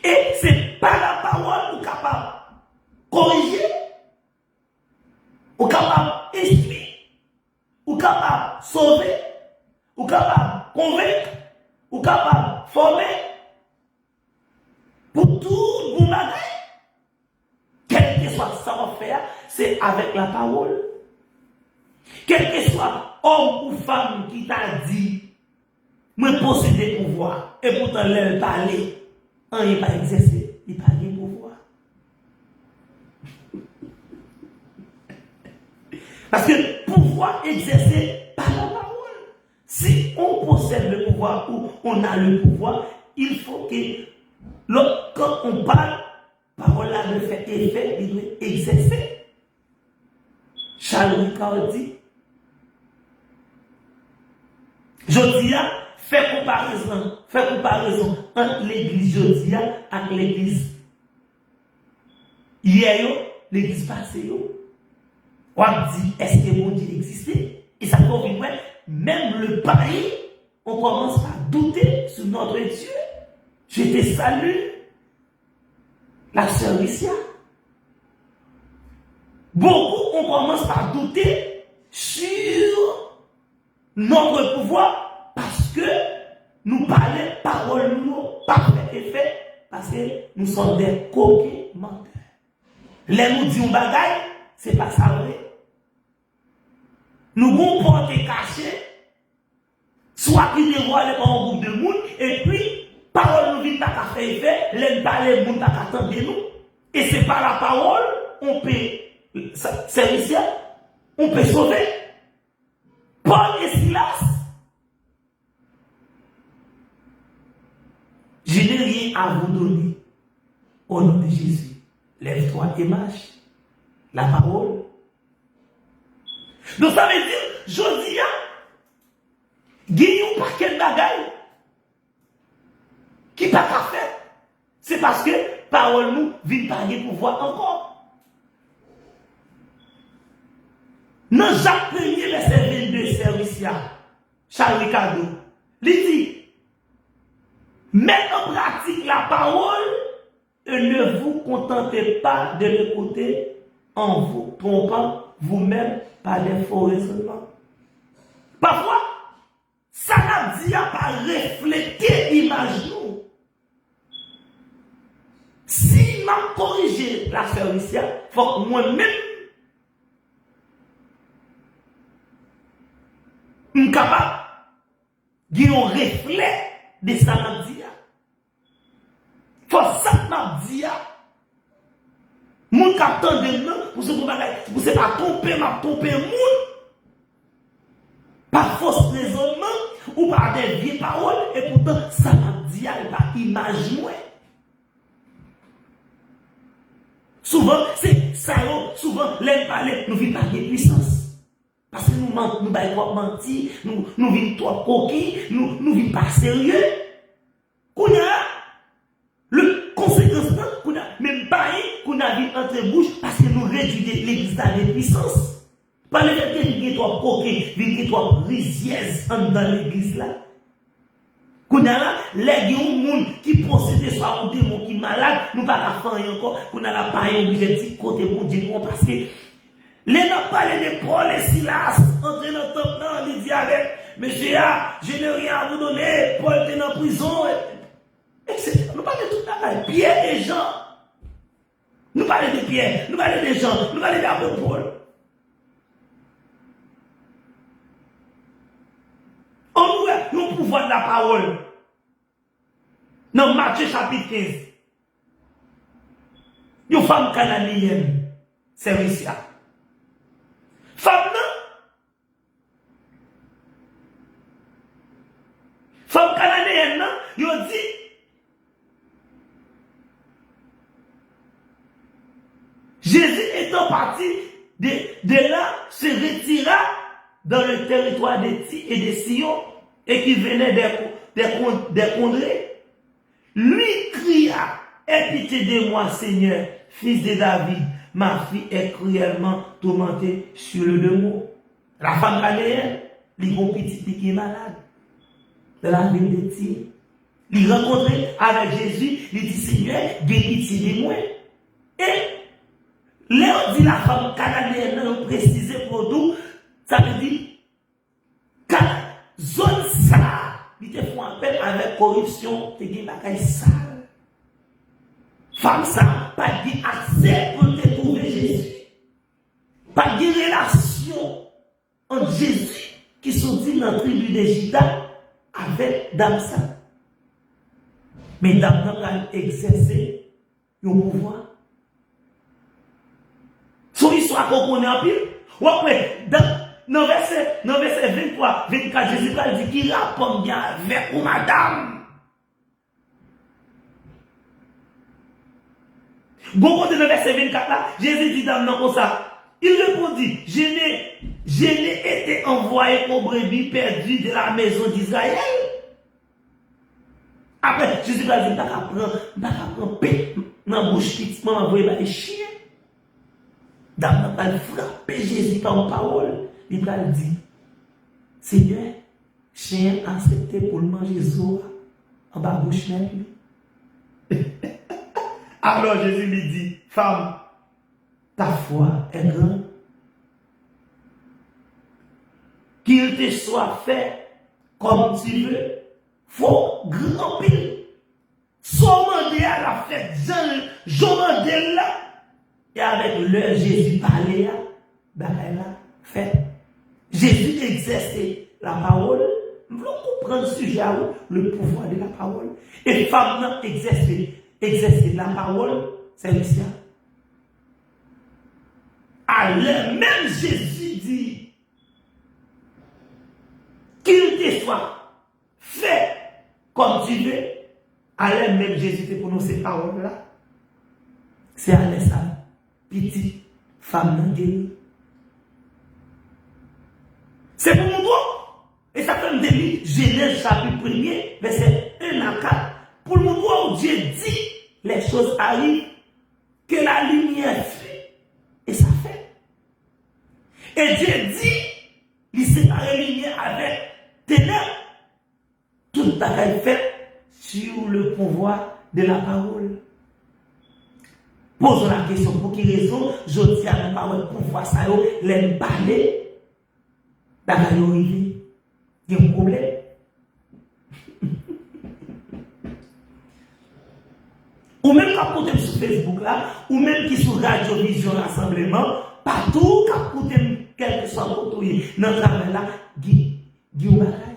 E se pa la pawòl ou kapab korije, ou kapab enstwi, ou kapab sove, ou kapab konvenk, ou kapab fòme pou tout bon bagay. Kèlkeswa sa w ap fè a, se avèk lapawòl. Kèlkeswa òm ou fanm ki ta di, mwen posede pouvwa, epoutan lè l pale, anyen pa egzèse, li pa gen pouvwa. Paske pouvwa egzèse pa lapawòl. Si on possède le pouvoir ou on a le pouvoir, il faut que, lò, quand on parle, pawòl la dwe fè efè, li dwe egzèse. Charles Ricard di, jodi a, fè konparezon, fè konparezon ant legliz jodi a ak legliz yè yo, legliz pase yo. W ap di, èske Bondye egziste? E sa fè w vin wè, menm le païen, on commence par douter sur notre Dieu. Je te salue, la sœur Lucia. Beaucoup, on commence par douter sur notre pouvoir, paske nou pale, pawòl nou yo pa fè efè, paske nous sommes des coquins menteurs. Lè nou di yon bagay, Se pa sa vre. Nou gon pòte kache, swa ki devwale pa yon gwoup de moun, epi pawòl nou vin pa ka fè efè, lè n pale, moun pa ka tande nou. E se pa la pawòl, on pe, sa, sè Misyèl, on pe sove. Pòl e Silas, je n'ai rien à vous donner. Au nom de Jésus, lève-toi et marche. La parole. Donk, sa vle di, jodi a, gen yon pakèt bagay ki pa ka fèt. Se paske pawòl nou vin pa gen pouvwa ankò. Nan Jak premye vèsè vennde, sè Lucia, Charles Ricardo, li di, Mettez en pratique la parole et ne vous contentez pas de l'écouter en vous trompant vous-même par des faux raisonnements. Pafwa, sa n ap di a pa reflete imaj nou. Si m ap korije la sè Lucia, fòk mwen menm m kapab gen yon reflè de sa m ap di a. Fò sa m ap di a, moun k ap tande m nan, pou se pou bagay, pou se pa twonpe m ap twonpe moun, pa fos rezònman, ou pa de vye pawòl, epoutan sa m ap di a, li pa imaj mwen. Souvan, se sa yo, souvan, lè n pale, nou vin pa gen pwisans. Paske nou man-, nou bay twòp manti, nou, nou vin twòp koken, nou, nou vin pa serye. Kounye a, le konsekans lan, kounye a, menm payen, kounye a vin antre bouch, paske nou redui de-, legliz la de pwisans. Pa lefètke vin gen twòp koken, vin gen twòp rizyèz anndan legliz la. Kounye a la, lè gen yon moun ki posede swa yon demon ki malad, nou pa ka fè anyen ankò. Kounye a la, payen oblije di kote Bondye nou an, paske lè n ap pale de Pòl e Silas, antre nan tanp nan, li di avèk mesye a, je n'ai rien à vous donner, Pòl te nan prizon, etsetera. Nou pale tout bagay. Pyè e Jan. Nou pale de Pyè, nou pale de Jan, nou pale de apot Pòl. Ann wè yon pouvwa de lapawòl. Nan Matye chapit kenz, yon fanm kananeyèn, sè Lucia. Fanm nan, fanm kananeyèn nan, yo di, Jésus étant parti de, de là, se retira dans le territoire de Tyr et de Sidon, et qui venait des, des, des contrées. Lui cria, aie pitié de moi, Seigneur, fils de David, ma fille est cruellement tourmentée sur le demeure. Lafanm kaneyèn, li gon pitit li ki malad. Nan lavil de Tyr. Li rankontre avèk Jezi, li di, Senyè, gen pitye de mwen. E lè yo di lafanm kananeyèn nan, yo presize pou yo di w, sa vle di, Ka-, zòn sa a, li te fè yon apèl avèk koripsyon, te gen bagay sal. Fanm sa a pa t gen aksè pou l te twouve Jezi. Pa t gen relasyon ant Jezi, ki soti nan tribi de Jida, avèk dam sa a. Men dam nan pral egzèse yon pouvwa. Se yon istwa ke w konnen anpil. W ap wè, dan, nan vèsè, nan vèsè venntwa, vennkat, Jezi pral di, ki rapò m gen avèk ou, madanm? Gon kote nan vèsè vennkat la, Jezi di dam nan konsa, il répondit, je n'ai, je n'ai été envoyé qu'aux brebis perdues de la maison d'Israël. Apre, Jezi pral di, m pa ka pran, m pa ka pran pen nan bouch pitit mwen, m ap voye bay chen. Dam nan pral frape Jezi pa yon pawòl. Li pral di, Senyè, chen an aksepte pou l manje zo a anba bouch mèt li. Alò Jezi li di, Femme, ta foi est grande. Qu'il te soit fait comme tu veux. Fò w gran anpil. Sa w mande a, l ap fèt jan, jan w mande l la. E avèk lè Jezi pale a, bagay la fèt. Jezi egzèse lapawòl. M vle w konprann sijè a, wi, le pouvoir de la parole. E fanm nan egzèse, egzèse lapawòl, sèvis la. Alè menm Jezi di, Qu'il te soit fait comme tu veux. Alè menm Jezi te pwononse pawòl la, se alè sa pitit fanm nan geri. Se pou montre w. E sa fè m te li Jenèz chapit premye, vèsè en a kat, pou l montre w Dye di, les choses arrivent, que la lumière fut, et ça fait. E Dye di, li separe limyè avèk tenèb. Tout bagay fèt sur le pouvoir de la parole. Poze w la kesyon, pou ki rezon jodi a nou pa wè pouvwa sa yo lè n pale, bagay yo rive? Gen yon pwoblèm. Ou menm k ap koute m sou Facebook la, ou menm ki sou Radyo Vizyon Rasanbleman, patou k ap koute m, kèlkeswa kote w ye nan travay la, gen, gen yon bagay.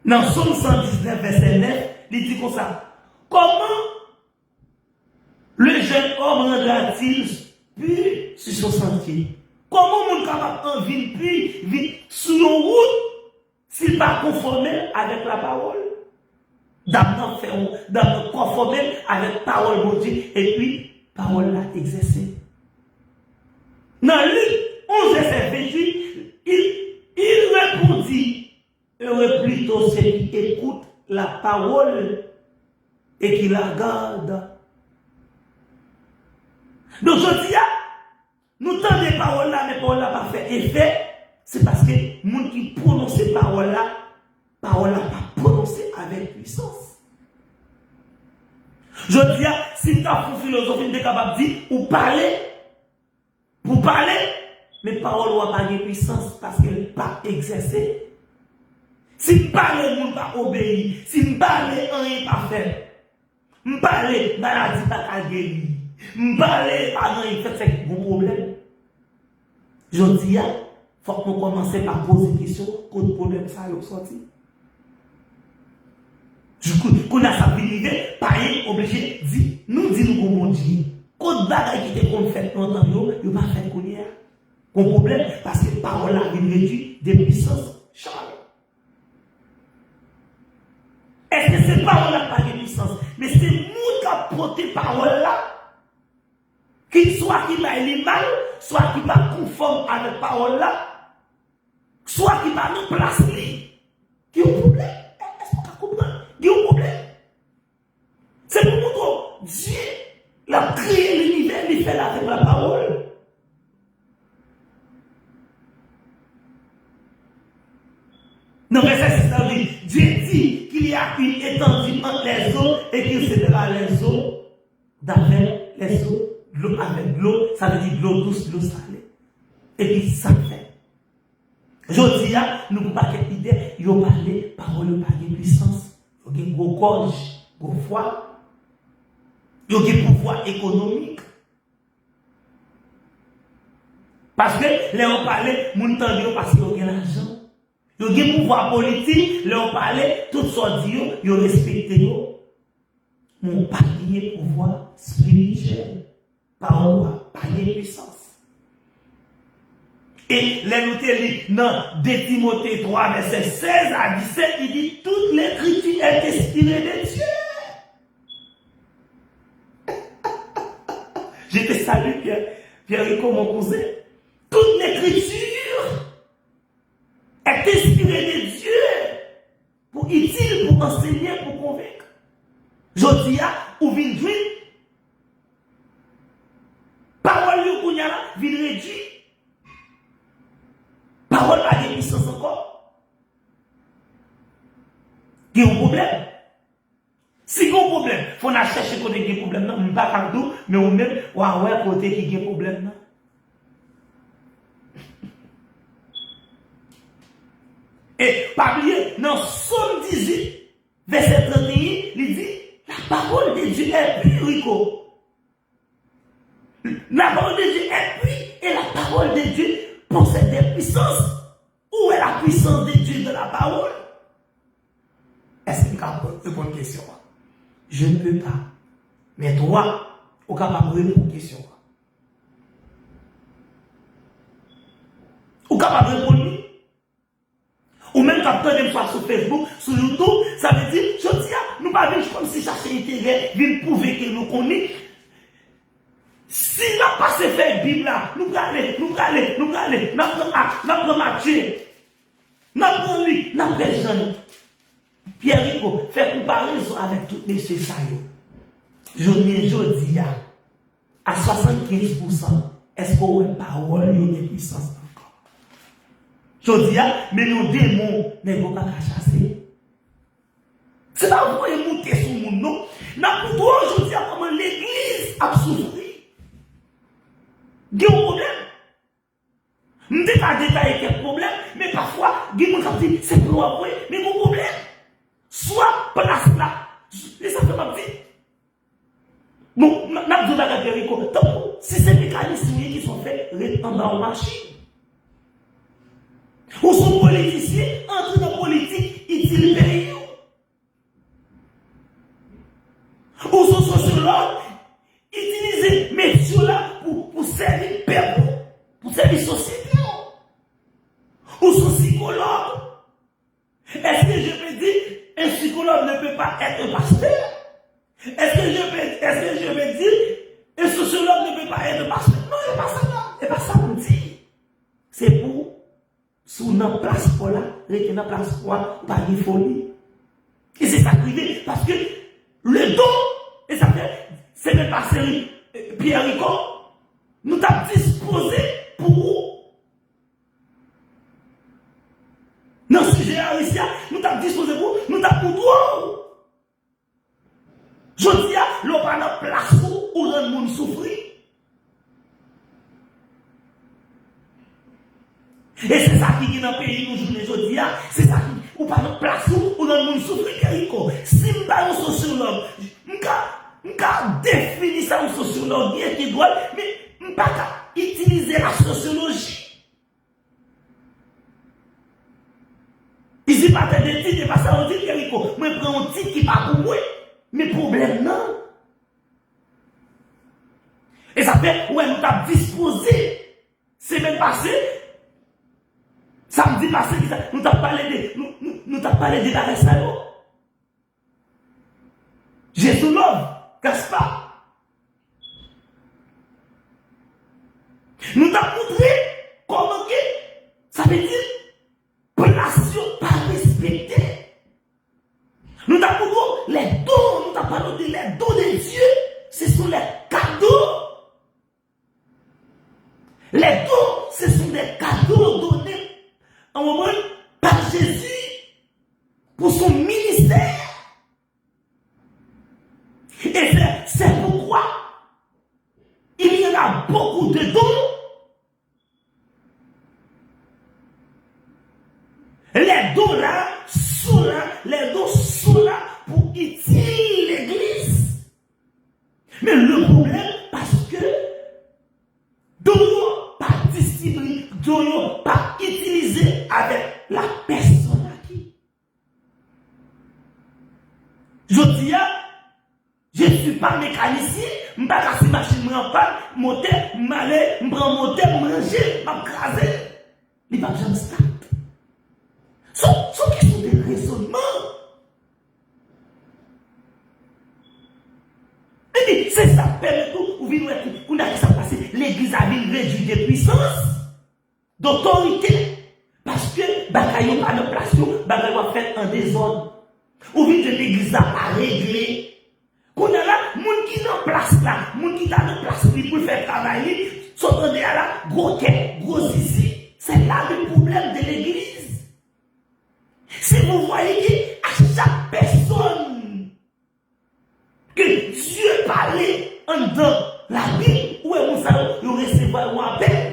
Nan Sòm san diznèf, vèsè nèf, li di konsa, Comment le jeune homme rendra-t-il pur sur son sentier? Kòman moun kapab an vin pi, vin sou yon wout, si l pa konfòme l avèk lapawòl? Dam nan fè yon, dam nan konfòme l avèk pawòl Bondye, epi pawòl la egzèse. Nan Lik onz vèsè venntuit, il, il répondit, Heureux plutôt ceux qui écoutent la parole et qui la gardent. Donk, jodi a, nou tande pawòl la, men pawòl la pa fè efè, se paske moun ki pwononse pawòl la, pawòl la pa pwononse avèk pwisans. Jodi a, si m ta fè yon filozofi, m te kapab di, ou pale, pou pale, men pawòl ou a pa gen pwisans paske l pa egzèse. Si m pale, moun pa obeyi. Si m pale, anyen pa fèt. M pale, maladi pa ka geri. M pale, pa gen anyen k fèt, se yon pwoblèm. Jodi a, fòk nou kòmanse pa poze kesyon kot pwoblèm sa yo sòti. Jou kou-, kounye a sa vin rive, payen oblije di, nou di nou gon Bondye. Kot bagay ki te konn fèt lontan yo, yo pa fèt kounye a. Gon pwoblèm, paske pawòl la vin redui de pwisans. Chale. Èske se pawòl la k pa gen pwisans? Men se moun k ap pote pawòl la, ki swa ki bay li mal, swa ki pa konfòm avèk pawòl la, swa ki pa nan plas li, gen yon pwoblèm. Èske w ka konprann? Gen yon pwoblèm. Se pou montre w, Dye, l ap kreye linivè, li fè l avèk lapawòl. Nan vèsè sis la, li di, Dieu dit qu'il y a une étendue entre les eaux et qu'il sépare les eaux d'avec les eaux, dlo avèk dlo, sa vle di dlo dous, dlo sale. Epi sa fèt. Jodi a, nou gon pakèt lidè, yo pale, pawòl yo pa gen pwisans. Yo gen gwo gòj, gwo fwa. Yo gen pouvwa ekonomik. Paske lè yo pale, moun tande yo paske yo gen lajan. Yo gen pouvwa politik, lè yo pale, tout sa w di yo, yo respekte yo. Men w pa genyen pouvwa espirityèl. Pawòl ou a pa gen pwisans. E lè nou te li nan de Timote twa, vèsè sèz a disèt, li di, Toute l'écriture est inspirée de Dieu. Je te salue, Pierre. Pierre Rico, mon cousin. Toute l'écriture est inspirée de Dieu pour utile, pour enseigner, pour convaincre. Jodi a, ou vin jwenn pawòl yo kounye a la vin redui. Pawòl pa gen pwisans ankò. Gen yon pwoblèm. Si gen yon pwoblèm, fò n al chèche kote gen pwoblèm nan. M pa ka di w, men ou menm, w a wè kote ki gen pwoblèm nan. E pa bliye, nan Sòm dizuit, vèsè trannteyen, li di, la parole de Dieu est pure, Rico. La parole de Dieu est pure et la parole de Dieu possède des puissances. Où est la puissance de Dieu dans la parole? Èske m ka reponn kesyon an? Je ne peux pas. Men twa, ou kapab reponn kesyon an. Ou kapab reponn li. Ou menm k ap tande m swa sou Facebook, sou YouTube, sa vle di, jodi a, nou pa vin kòmsi chache enterè, vin pwouve ke nou konnen. Si n ap pase fèy Bib la, nou prale, nou prale, nou prale, n ap pran Ak, n ap pran Matye, n ap pran Lik, n ap pran Jan. Pierre Rico, fè konparezon avèk tout mesye sa yo. Jounen jodi a, a swasannkenz pousan, èske w wè pawòl yo gen pwisans ankò? Jodi a, menm yon demon, nèg yo pa ka chase. Se pa voye moute sou moun, non. N ap montre w jodi a kòman legliz ap soufri. Gen yon pwoblèm. M te ka detaye kèk pwoblèm, men pafwa, gen moun k ap di, se pou w ap voye, men gen yon pwoblèm. Swa plas la, e sa fè m ap di, bon, n, n ap di w bagay Pierre Rico, tankou, si se mekanisyen w ye, kisa w fè, ret anba yon machin. Ou se yon politisyen, antre nan politik, itil peyi w. Ou se yon sosyològ, itilize metye w la pou, pou sèvi pèp ou, pou sèvi sosyete w. Ou se yon sikològ. Est-ce que je peux dire un psychologue ne peut pas être un pasteur? Est-ce que je peux, est-ce que je peux dire un sociologue ne peut pas être un pasteur? Non, e pa sa, e pa sa m di. Se pou Si w nan plas pa w la, rete nan plas pa w, ou pa gen foli. E se sa k rive, paske le don, e sa fè, semèn pase, Pierre Rico, nou t ap dispoze pou ou. Nan sijè a isi a, nou t ap dispoze pou ou, nou t ap montre w. Jodi a, lè w pa nan plas ou, ou rann moun soufri. E se sa ki gen nan peyi nou jounen jodi a, se sa ki, ou pa nan plas ou, ou rann moun soufri, Pierre Rico. Si m pa yon sosyològ, m ka, m ka defini sa yon sosyològ ye, ki dwòl, men m pa ka itilize la sosyoloji. Isi pa tèt de tit, e pa sa yo di, Pierre Rico. Mwen pran yon tit ki pa pou mwen, men pwoblèm nan. E sa fè, ou wè, nou t ap dispoze, semèn pase, samdi pase, ki sa, nou t ap pale de, nou, nou, nou t ap pale de bagay sa yo. Jesolove, Gaspard. Nou t ap montre kòman ke, sa vle di, plas yo pa respekte. Nou t ap montre w les dons, nou t ap pale w de les dons de Dieu. Ce sont les cadeaux. Les dons, ce sont des cadeaux donnés en moment par Jésus pour son ministère. Et c'est, c'est pourquoi il y en a beaucoup de dons. Les dons là sont là, les dons sont là pour utile l'église. Men le pwoblèm, paske don yo pa distribye, don yo pa itilize avèk la pèsonalite. Jodi a, je suis pas mécanicien, m pa ka si machin mwen an pàn, motè, m ale, m pran motè, m ranje, m ap kraze. Li p ap janm start. Se, se yon kesyon de rezònman. Epi, se sa k pèmèt ou, ou vin wè ki, kounye a ki sa k pase, legliz la vin redui de pwisans, dotorite, paske bagay yo pa nan plas yo, bagay yo ap fèt an dezòd. Ou vin wè legliz la pa regle. Kounye a la, moun ki nan plas la, moun ki ta nan plas li pou l fè travay li, sa w tande a la, gwo kè, gwo zizi. C'est là le problème de l'église. Si vous voyez que à chaque personne que Dieu parlait anndan Labib, ou wè moun sa yo, yo resevwa yon apèl.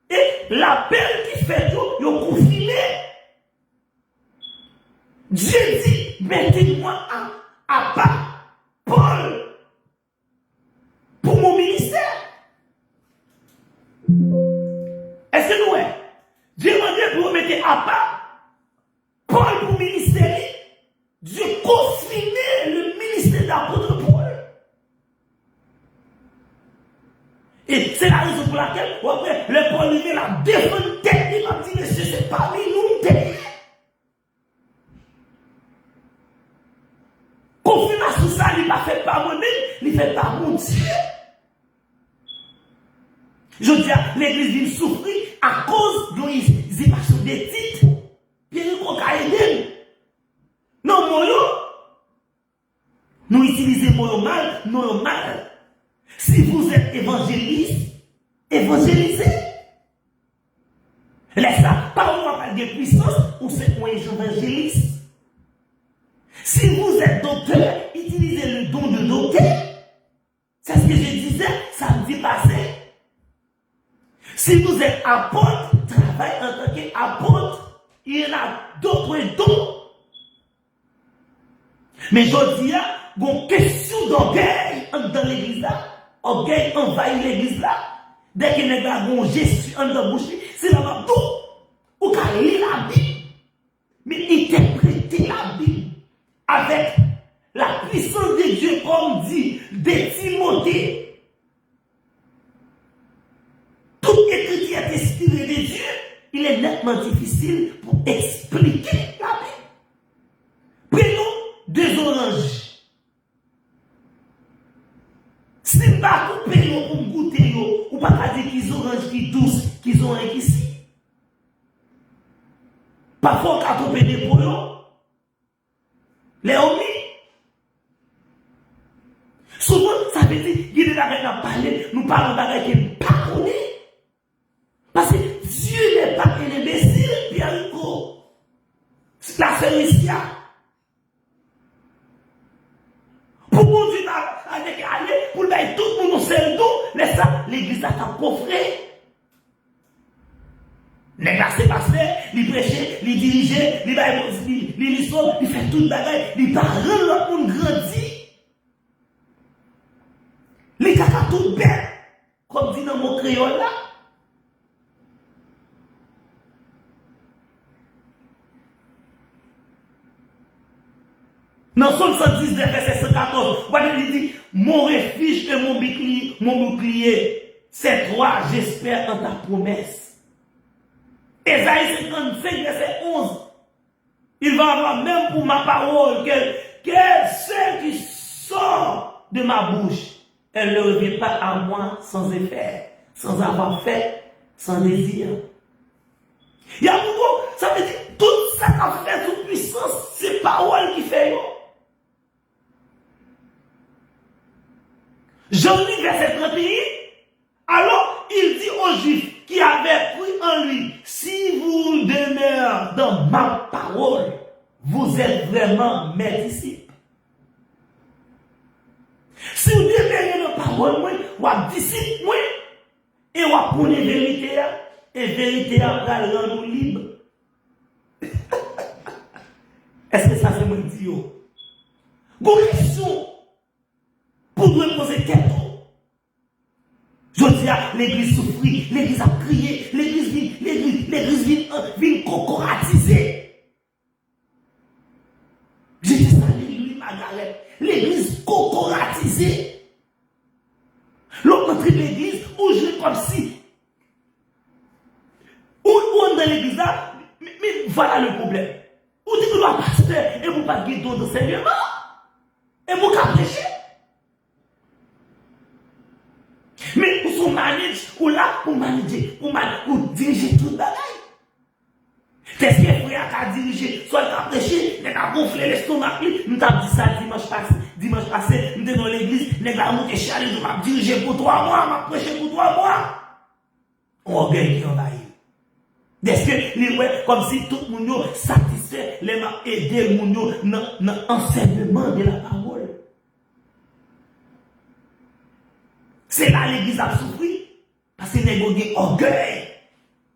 E lapèl ki fèt yo, yo konfime. Dieu dit, mettez-moi à, à part Paul pour mon ministère. Èske nou wè? Dye mande pou yo mete apa Pòl pou ministè li. Dye konfime le ministè dapot Pòl. E se la rezon pou lakèl, w ap wè, lè Pòl rive la, defann tèt li, l ap di, mesye, se pami nou m te ye. Konfimasyon sa, li pa fèt pa mwen menm, li fèt pa Bondye. Jodi a, legliz vin soufri akoz de yon izipasyon de tit. Pierre Rico ka ede n. Nan mo yo, nou itilize mo yo mal, non yo mal. Si vous êtes évangéliste, évangélisez. Lè sa, pawòl la pral gen pwisans, ou se yon evanjelis. Si vous êtes docteur, utilisez le don de docteur. C'est ce que je disais samedi passé. Si vous êtes apôtre, travaillez en tant qu'apôtre. Il y en a d'autres dons. Men jodi a, gon kesyon dògèy anndan legliz la. Ògèy anvayi legliz la. Dèke nèg la gon Jezi anndan bouch li, se la m ap di w, ou ka li Labib, men entèprete Labib avec la puissance de Dieu, comme dit de Timothée. Toute écriture est inspirée de Dieu, il est nettement difficile pour expliquer la Bible. Prenons deux oranges. Si m pa koupe yo pou m goute yo, ou pa ka di ki zoranj ki dous, ki zoranj ki si. Pafwa w ka twonpe depo yo. Lè yo mi. Souvan, sa vle di, gen de bagay n ap pale, nou pale yon bagay ke n pa konnen. Paske Dieu n'est pas un imbécile, Pierre Rico. La sè Lucia. Pou Bondye ta annik ale, pou l bay tout moun yon sèl don, lè sa, legliz la t ap kofre. Nèg la se pastè, li preche, li dirije, li bay, li, li li sòm, li fè tout bagay, li pa rann lòt moun grandi. Li kaka tout bèt, kòm di nan mo kreyòl la. Nan Sòm san diznèf, vèsè san katòz, ou pa tande li di, mon refuge et mon bouclier, mon bouclier, c'est toi, j'espère en ta promesse. Ezayi senkannsenk, vèsè onz, il va avoir même pour ma parole, que, que ce qui sort de ma bouche, elle ne revient pas à moi sans effet, sans avoir fait son désir. Y a pou sa vle di, tout sa k ap fèt sou pwisans, se pawòl ki fè yo. Jan uit, vèsè trannteyen, alors il dit aux Juifs qui avaient cru en lui, si vous demeurez dans ma parole, vous êtes vraiment mes disciples. Si w demere nan pawòl mwen, w ap disip mwen, e w ap konnen verite a, e verite a pral rann ou lib. Èske sa se mwen k di yo? Gon kesyon pou dwe poze tèt ou. Jodi a, legliz soufri, legliz ap kriye, legliz vin, legliz, legliz vin, vin kokoratize. Jezi sa li, li Magarèt. Legliz kokoratize. Lè w antre legliz, ou jwe kòmsi. Ou, ou anndan legliz la, men, men vwala le pwoblèm. Ou di ou pa pastè, epi ou pa t gen don dansèyman. Epi ou ka preche. Men ou se yon manage, ou la pou manage, pou man-, pou dirije tout bagay. Tèske frè a ka dirije, swa l ka preche, nèg la gonfle lestomak li. M t ap di sa dimanch pase, dimanch pase, m te nan legliz, nèg la monte chale, m ap dirije pou twa mwa, m ap preche pou twa mwa. Yon ògèy ki anvayi l. Dèske li wè kòmsi tout moun yo satisfè lè m ap ede moun yo nan, nan ansèyman de la pawòl. Se la legliz ap soufri. Paske nèg yo gen ògèy.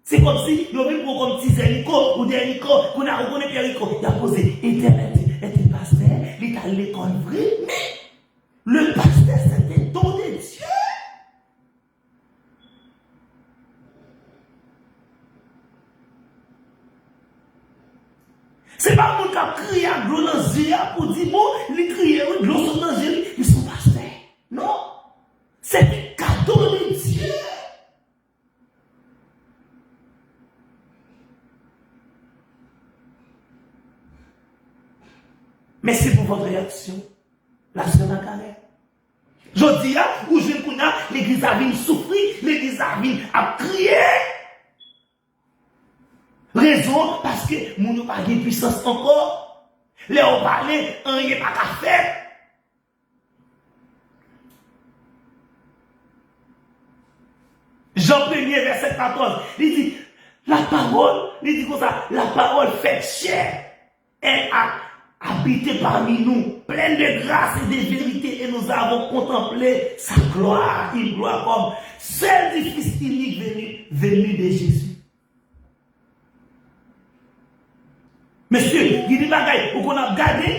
Se kòmsi yo vin pran w kòm ti Zè Niko ou Dè Niko, kounye a ou konnen Pyè Niko, y ap poze, Etènèl, èske pastè li t al lekòl vre? Men, le pasteur c'est un don de Dieu. Se pa moun k ap kriye ak dlo nan zye a pou di, bon, li kriye, wi, dlo sot nan zye li, li se yon pastè. Non. C'est un cadeau de Dieu. Merci pour votre réaction, la sœur Macarè. Jodi a, ou jwenn kounye a, legliz la vin soufri, legliz la vin ap kriye. Rezon, paske moun yo pa gen pisans ankò. Lè yo pale, anyen pa ka fèt. Jan premye, vèsè katòz, li di, la parole, li di konsa, la parole faite chair, elle a habité parmi nous, pleine de grâce et de vérité, et nous avons contemplé sa gloire, une gloire comme celle du Fils unique venu, venu de Jésus. Mesye, gen de bagay ou konn ap gade,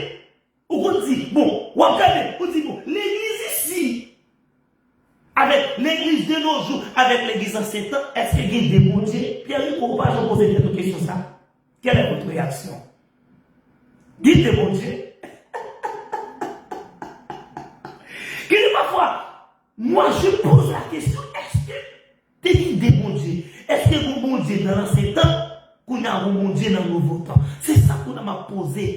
ou konn di, bon, w ap gade, ou di, bon, legliz isi, avèk legliz de nos jours, avèk legliz ansyen tan, èske gen de Bondye? Pyè Niko, ou pa janm poze tèt ou kesyon sa. Quelle est votre réaction? Gen de Bondye? Gen de pafwa, moi, je pose la question, èske te gen de Bondye? Èske gen Bondye nan lansyen tan? Kounye a gen Bondye nan nouvo tan? Se sa kounye a m ap poze.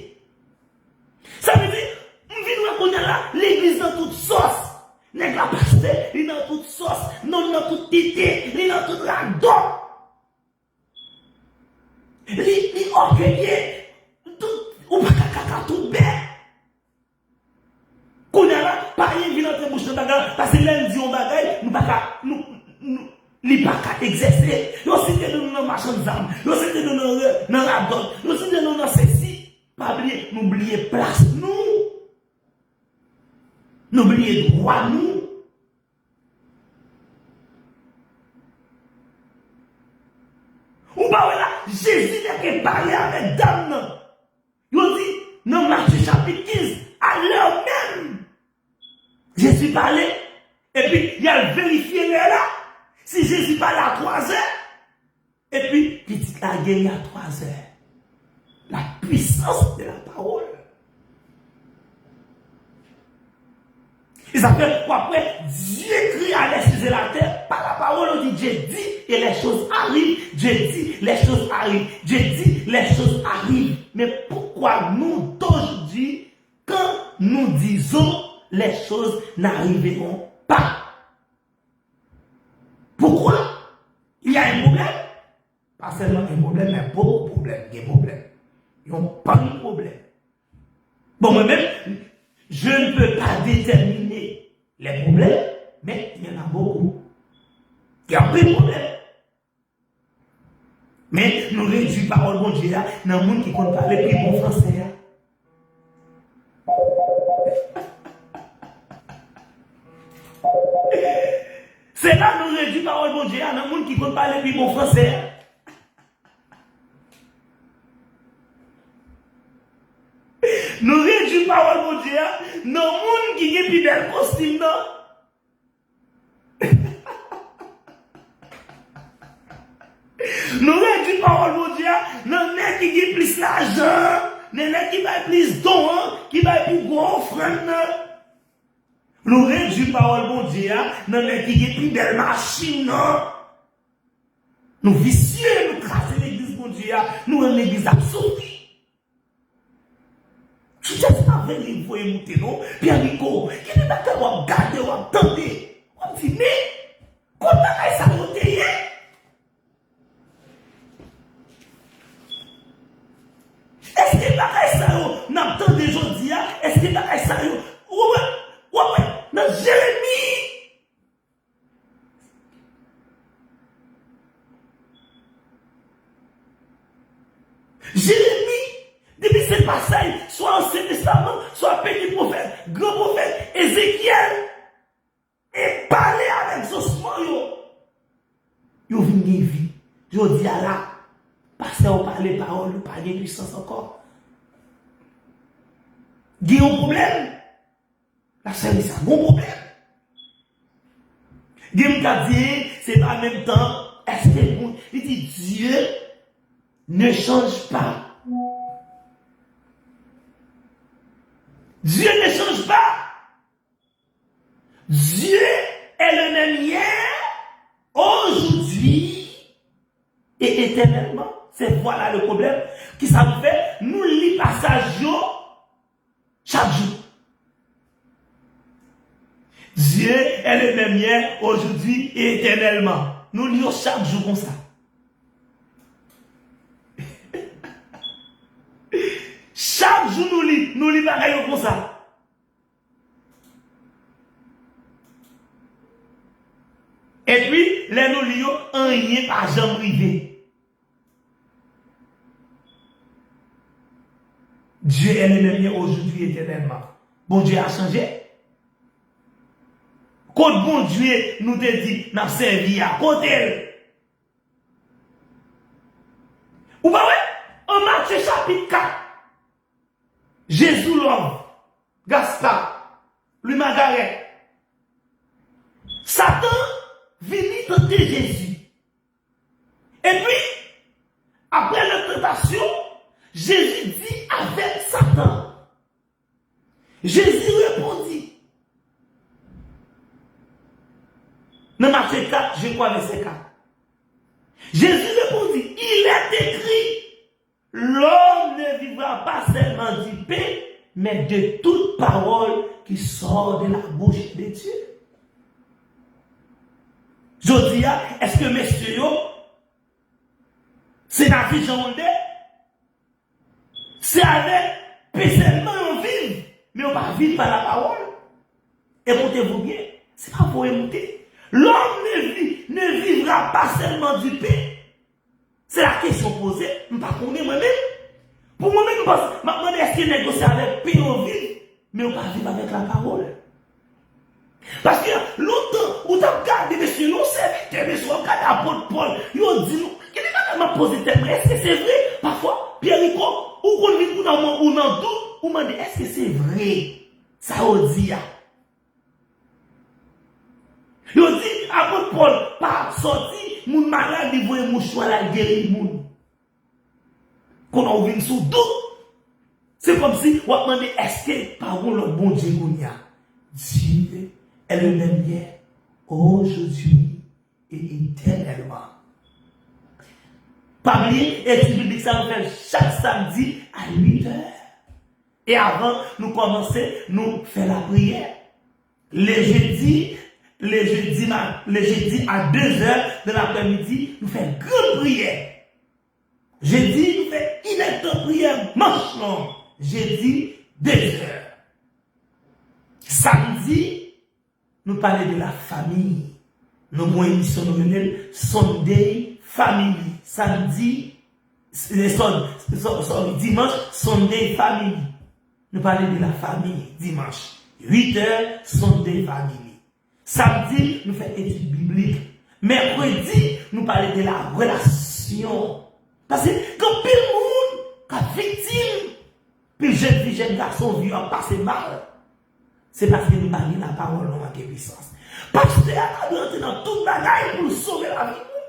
Sa vle di, m vin wè kounye a la, legliz nan tout sòs. Nèg la pastè, li nan tout sòs. Nonm nan tout tete, li nan tout radòt. Li, li ògeye. Tout, ou pa ka kaka tout bè. Kounye a la, pa anyen vin antre bouch nan bagay la, paske lè l di yon bagay, nou pa ka, nou, nou, li pa ka egzèse. Yo site nou nan machann zam, yo site nou nan, nan radòt, yo site nou nan sesi. Pa bliye, nou bliye plas nou. Nou bliye dwa nou. Ou pa wè la, Jezi te ke pale avèk dam nan. Yo di, nan Matye chapit kenz, alè menm, Jezi pale, epi y al verifye lè la. Si Jezi pale a twazè, epi pitit la geri a twazè. La puissance de la parole. E sa fè, w ap wè, Dieu créa les cieux et la terre par la parole, on dit, Dieu dit, et les choses arrivent, Dieu dit, les choses arrivent, Dieu dit, les choses arrivent. Mais pourquoi nous, aujourd'hui, quand nous disons, les choses n'arriveront pas? Pourquoi? Il y a un problème? Pa sèlman gen pwoblèm, men bokou pwoblèm, gen pwoblèm. Yon bann pwoblèm. Bon, mwen menm, je ne peux pas déterminer les problèmes, mais il y en a beaucoup. Gen anpil pwoblèm. Men nou redui pawòl Bondye a nan moun ki konn pale pi bon fransè a. Se la nou redui pawòl Bondye a nan moun ki konn pale pi bon fransè a. Nou redui pawòl Bondye a nan moun ki gen pi bèl kostim nan. Nou redui pawòl Bondye a nan nèg ki gen plis lajan an, nan nèg ki bay plis don an, ki bay pi gwo ofrann nan. Nou redui pawòl Bondye a nan nèg ki gen pi bèl machin nan. Nou visye, nou kraze legliz Bondye a, nou rann legliz ap soufri. Jezi pa vle li voye moute non. Pyè Niko, gen de bagay w ap gade, w ap tande, w ap di, men, kot bagay sa yo te ye? Èske bagay sa yo n ap tande jodi a, èske bagay sa yo, w ap wè, w ap wè, nan Jeremi, Jeremi, depi se pasaj, swa Ansyen Testaman, swa peti pwofèt, gran pwofèt Ezekyèl, e pale avèk zosman yo, yo vin gen vi. Jodi a la, pastè yo pale pawòl, yo pa gen pwisans ankò. Gen yon pwoblèm. N ap sèvi sa, gon pwoblèm. Gen moun k ap di, se pa menm tan, èske moun, li di, Dieu ne change pas. Dieu ne change pas. Dieu est le même hier, aujourd'hui et éternellement. Se vwala le pwoblèm. Kisa nou fè? Nou li pasaj yo chak jou. Dieu est le même hier, aujourd'hui et éternellement. Nou li yo chak jou konsa. Chak jou nou li, nou li bagay yo konsa. Epi, lè nou li yo, anyen pa janm rive. Dieu est le même hier, aujourd'hui, éternellement. Bondye a chanje? Kot Bondye nou te di n ap sèvi a? Kote l? Ou pa wè? An Matye chapit kat, Jezi love, Gaspard, Louis Margaret. Satan vini tante Jezi. Epi, apre la tantasyon, Jezi di avèk Satan. Jezi repondi. Nan Matye kat, je kwa, vèsè kat. Jezi repondi, Il est écrit, L'homme ne vivra pas seulement du pain, mais de toute parole qui sort de la bouche de Dieu. Jodi a, èske mesye yo, se David Jean Wonder? Se avèk pen sèlman yo viv, men yo pa viv pa lapawòl. Écoutez-vous bien, se pa voye moute. L'homme ne vit, ne vivra pas seulement du pain. Se la kesyon poze, m pa konnen mwen menm. Pou mwen menm, m panse, m ap mande èske nèg yo se avèk pen yo viv, men yo pa viv avèk lapawòl. Paske lontan, ou t ap gade mesye, yon sèvitè, mesye, w ap gade apot Pòl, yo di nou, gen de bagay m ap poze tèt mwen, èske se vre? Pafwa, Pierre Rico, ou konn vin kounye a, ou nan dout, ou mande, èske se vre sa yo di a? Yo di, apot Pòl pa sòti, moun malad, li voye mouchwa, l al geri moun. Kounye a ou vin sou dout. Se kòmsi w ap mande, èske pa gon lòt Bondye kounye a? Dieu est le même hier, aujourd'hui et éternellement. Pa bliye, etid biblik sa nou fè chak samdi a uit è. E avan nou kòmanse, nou fè lapriyè. Le jeudi, le jeudi, ma- le jeudi à deux heures de l'après-midi, nou fè gran priyè. Jedi, nou fè inèdtan priyè manch lan. Jedi, de zè. Samdi, nou pale de la famille. Nou gon emisyon nou rele l Sunday Family. Samdi, s- s- sorry, dimanch, Sunday Family. Nou pale de la famille, dimanch. Uit è, Sunday Family. Samdi, nou fè etid biblik. Mèkredi, nou pale de la relasyon. Paske gen anpil moun k ap viktim. Anpil jèn fi, jèn gason, vi yo ap pase mal. Se paske nou pa gen lapawòl nou manke pwisans. Pastè a ta dwe rantre nan tout bagay pou l sove lavi moun.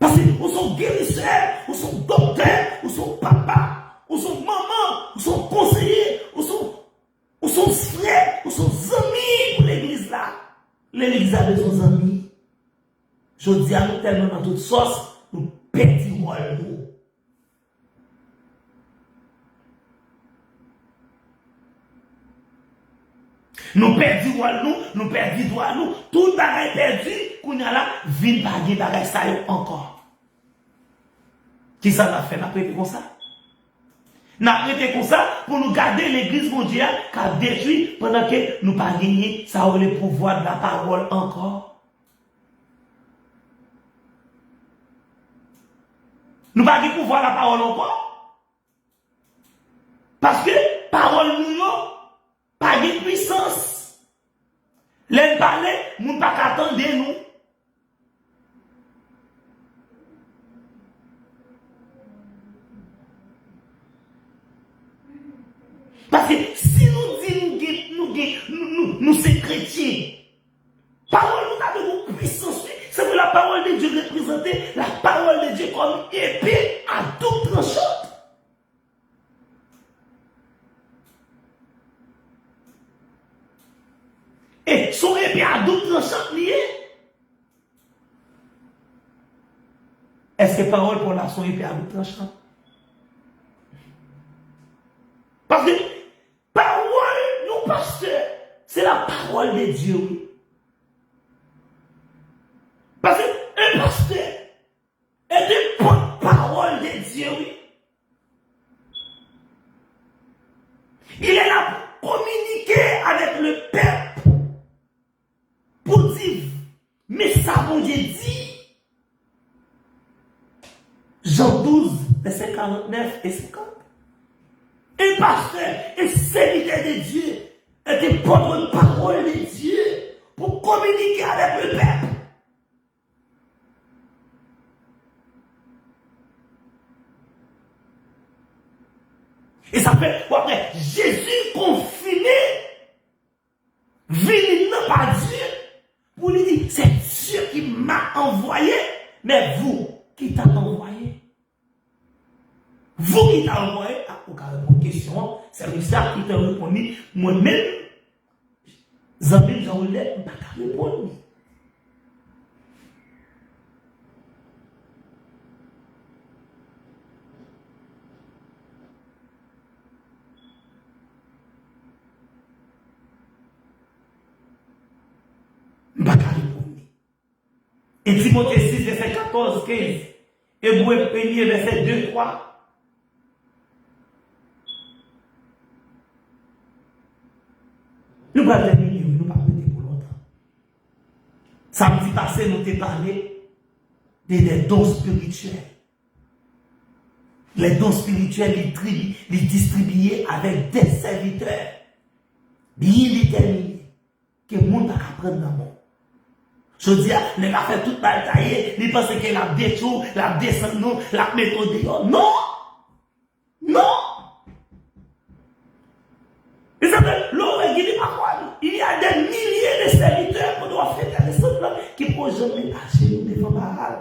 Paske ou se yon gerisè, ou se yon doktè, ou se yon papa, ou se yon manman, ou se yon konseye, ou se yon, ou se yon frè, ou se yon zanmi pou legliz la. Legliz la bezwen zanmi. Jodi a, nou tèlman nan tout sòs, nou pèdi wòl nou. Nou pèdi wòl nou, nou pèdi dwa nou, tout bagay pèdi, kounye a la, vin pa gen bagay sa yo ankò. Kisa n ap fè? N ap rete konsa? N ap rete konsa pou nou gade legliz Bondye a k ap detwi pandan ke nou pa genyen sa yo rele pouvwa de la pawòl ankò? Nou pa gen pouvwa lapawòl ankò. Paske pawòl nou yo pa gen pwisans. Lè n pale, moun pa ka tande nou. Paske si nou di nou gen, nou gen, nou, nou, nou se kretyen, pawòl nou ta dwe gen pwisans, wi. Se pou la parole de Dieu reprezante la parole de Dieu comme épée à double tranchant. E se yon epe a doub tranchan li ye. Èske pawòl Pòl la se yon epe a doub tranchan? Paske pawòl yon pastè, se la parole de Dieu, wi. Paske yon pastè, e de pòtpawòl de Dieu, wi. Il est là pour communiquer avec le peuple, pour dire, men sa Bondye di. Jan douz, vèsè karantnèf e senkant. Un pasteur, un serviteur de Dieu, est un porte-parole de Dieu pour communiquer avec le peuple. E sa fè, w ap wè, Jezi konfime vini l nan pa Dye, pou li di, c'est Dieu qui m'a envoyé, mais vous, qui t'a envoyé? Vous qui t'a envoyé, ah, ou ka reponn kesyon an, sèvis la ki te reponn li, mwen menm, zanmi m Jean Wilner, m pa ka reponn li. M pa ka reponn li. E Timote sis, vèsè katòz, kenz. Ebre premye, vèsè de, twa. Nou pral tèmine, wi, nou p ap rete pou lontan. Samdi pase, nou te pale de, des dons spirituels. Les dons spirituels, li tribi-, li distribiye avèk de sèvitè byen detèmine. Ke moun pa ka pran nan men w. Jodi a, nèg la fè tout bagay taye, li panse ke l ap detwi w, l ap desann ou, l ap mete w deyò. Non! Non! E sa fè, lè w wè gen de pawòl, il y a des milliers de serviteurs kote w ap fè tèlesant lan ki poko janm met ajenou devan Baal.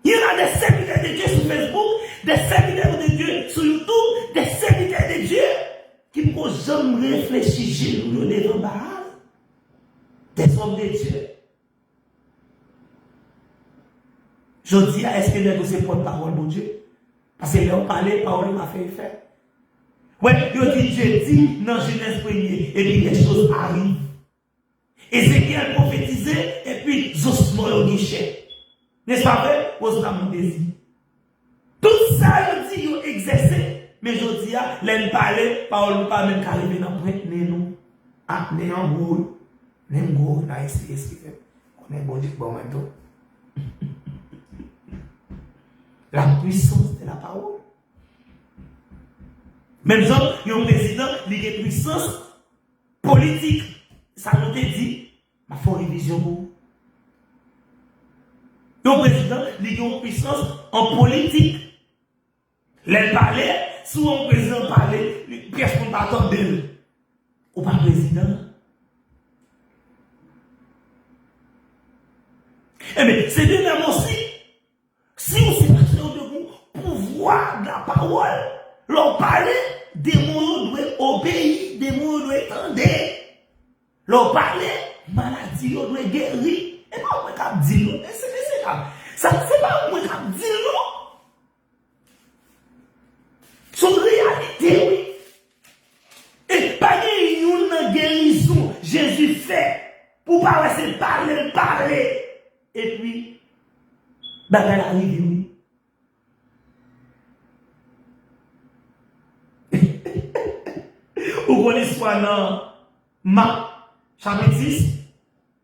Il y en a des serviteurs de Dieu sur Facebook, des serviteurs de Dieu sur YouTube, des serviteurs de Dieu ki poko janm reflechi jenou yo devan Baal. Des hommes de Dieu. Jodi a, èske nèg yo se pòtpawòl Bondye? Paske lè yo pale, pawòl yo pa fè efè. Wè, yo di Dye di nan Jenèz premye, epi les choses arrivent. Ezekyèl pwofetize, epi zòs mò yo gen chè. Nèspa vre, Rosna Mondésir? Tout sa yo di yo egzèse, men jodi a, lè n pale, pawòl nou pa menm ka rive nan pwent nen nou. Ah, nen an gwo, wi. Nen m gwo, wi, nan isi, eskize m. Konnen Bondye k ban mwen l tou. La puissance de la parole. Menm jan, yon prezidan, li gen pwisans politik. Sa nou te di, m ap fè yon revizyon pou ou. Yon prezidan, li gen yon pwisans an politik. Lè l pale, si w wè yon prezidan pale, pyès moun pa tande l. Ou pa prezidan. Ebyen, se de menm osi. Si w se pastè, ou te gon pouvwa de la pawòl. Lè w pale, demon yo dwe obeyi, demon yo dwe tande. Lè w pale, maladi yo dwe geri. E pa mwen k ap di l non, mesye, mesye, dam. Sa, se pa mwen k ap di l non. Se yon reyalite, wi. E pa gen youn nan gerizon Jezi fè pou w pa wè se pale l pale. Epi, bagay la rive, wi. Ou konn istwa nan Mak, chapit sis?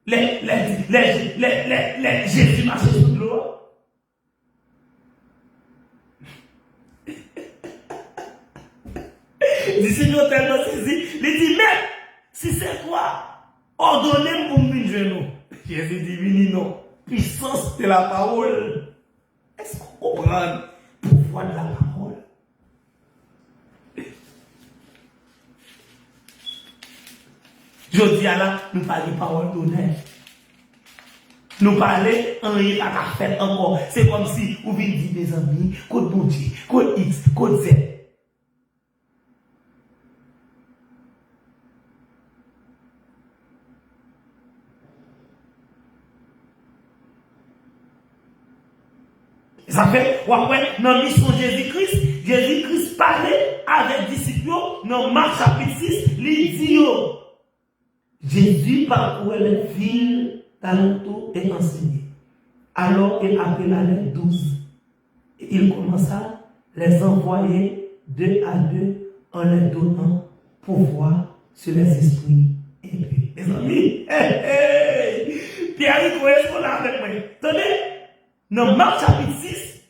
Lè, lè, lè, lè, lè, lè Jezi mache sou dlo a. Disip yo tèlman sezi, li di, Mèt, si se twa, òdone m pou m vin jwenn ou. Jezi di, Vini non. Puissance de la parole. Èske w konprann pouvwa de la parole? Jodi a la, nou pa gen pawòl donè. Nou pale, anyen pa ka fèt ankò. Se kòmsi ou vin di, mezanmi, kot Bondye, kot X, kot Z? Sa fè, w ap wè nan misyon Jezi Kris, Jezi Kris pale avèk disip yo nan Mak chapit sis, li di yo, Jésus parcourait les villes d'alentour et enseignait. Alors il appela les douze et il commença les envoyer deux à deux en leur donnant pouvoir sur les esprits impurs. Mezanmi, hey, hey, Pierre Rico, èske w la avèk mwen? Tande, nan Mak chapit sis,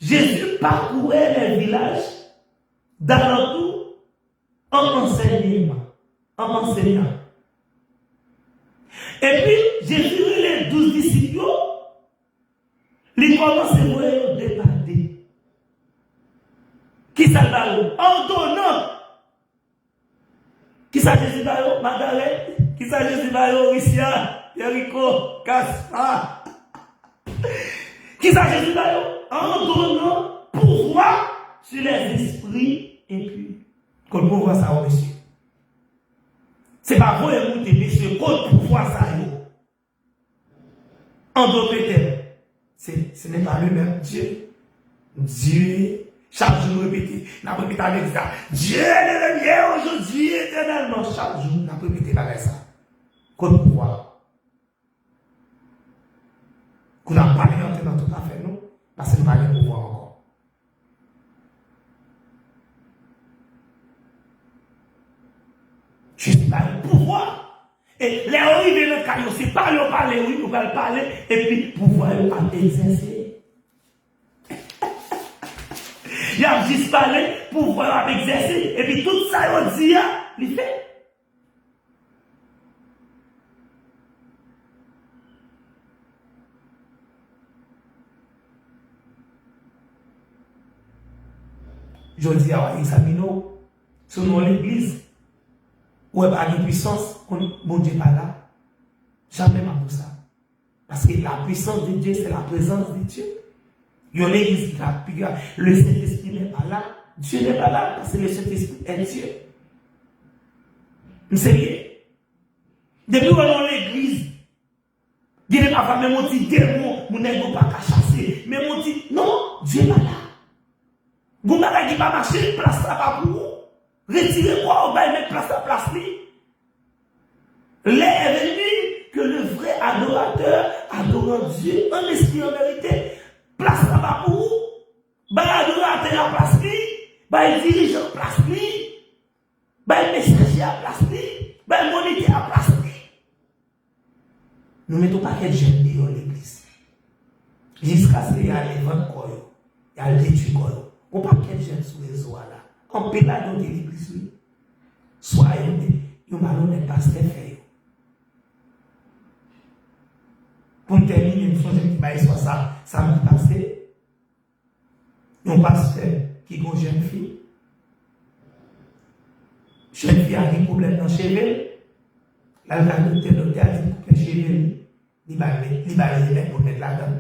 Jésus parcourait les villages d'alentour en enseignement, en enseignant. Epi, Jezi rele douz disip yo, li kòmanse voye yo de pa de. Kisa l ba yo? Òdonans. Kisa Jezi ba yo? Magaret. Kisa Jezi ba yo? Richard, Pierre Rico, Gaspard. Kisa Jezi ba yo? En donnant pouvoir sur les esprits impurs. Kot pouvwa sa yo, mesye? Se pa voye moute, mesye, kot pouvwa sa yo? En d'autres termes, ce, ce n'est pas le même Dieu. Dieu, chak jou nou repete, n ap repete avèk sa. Dieu est le même hier, aujourd'hui, éternellement. Chak jou n ap repete bagay sa. Kot pouvwa? Kounye a, pa vin antre nan tout afè nou, paske nou pa gen pouvwa ankò. Jis ba yo pouvwa. E lè yo rive nan kay yo, se pale yo pale, wi, yo pral pale, epi pouvwa yo ap egzèse. Y ap jis pale, pouvwa yo ap egzèse, epi tout sa yo di a, li fèt. Jodi a, w a egzamine w sou non legliz. Ou wè pa gen pwisans, konn Bondye pa la. Jamè m ap di w sa. Paske la puissance de Dieu, c'est la présence de Dieu. Yon legliz ki ka piga, le Saint-Esprit n'est pas là. Dieu n'est pas là, paske le Saint-Esprit est Dieu. M serye. Depi w wè yon legliz, gen de pafwa, menm yon ti demon, moun nèg yo pa ka chase. Menm yon ti, non, Dieu pa la. Gon bagay ki pa mache, plas la pa pou ou. Retire kò w, bay mèt plas la plas li. L'heure est venue que le vrai adorateur adorant Dieu en esprit et en vérité, plas la pa pou ou. Bay adoratè a plas li, bay dirijan plas li, bay mesaje a plas li, bay monitè a plas li. Nou mete yon pakèt jèn deyò legliz. Jiskaske y ale vann kò yo, y al detwi kò yo. Yon pakèt jèn sou rezo a la. Anpil ladan yo te legliz, wi. Swa yo te, yon malonèt pastè fè yo. Pou m tèmine, m sonje m te bay istwa sa, samdi pase. Yon pastè ki gon jèn fi. Jèn fi a gen pwoblèm nan cheve l. L al kay doktè, doktè a di l koupe cheve l. Li ba l, li ba l remèd pou l met ladan l.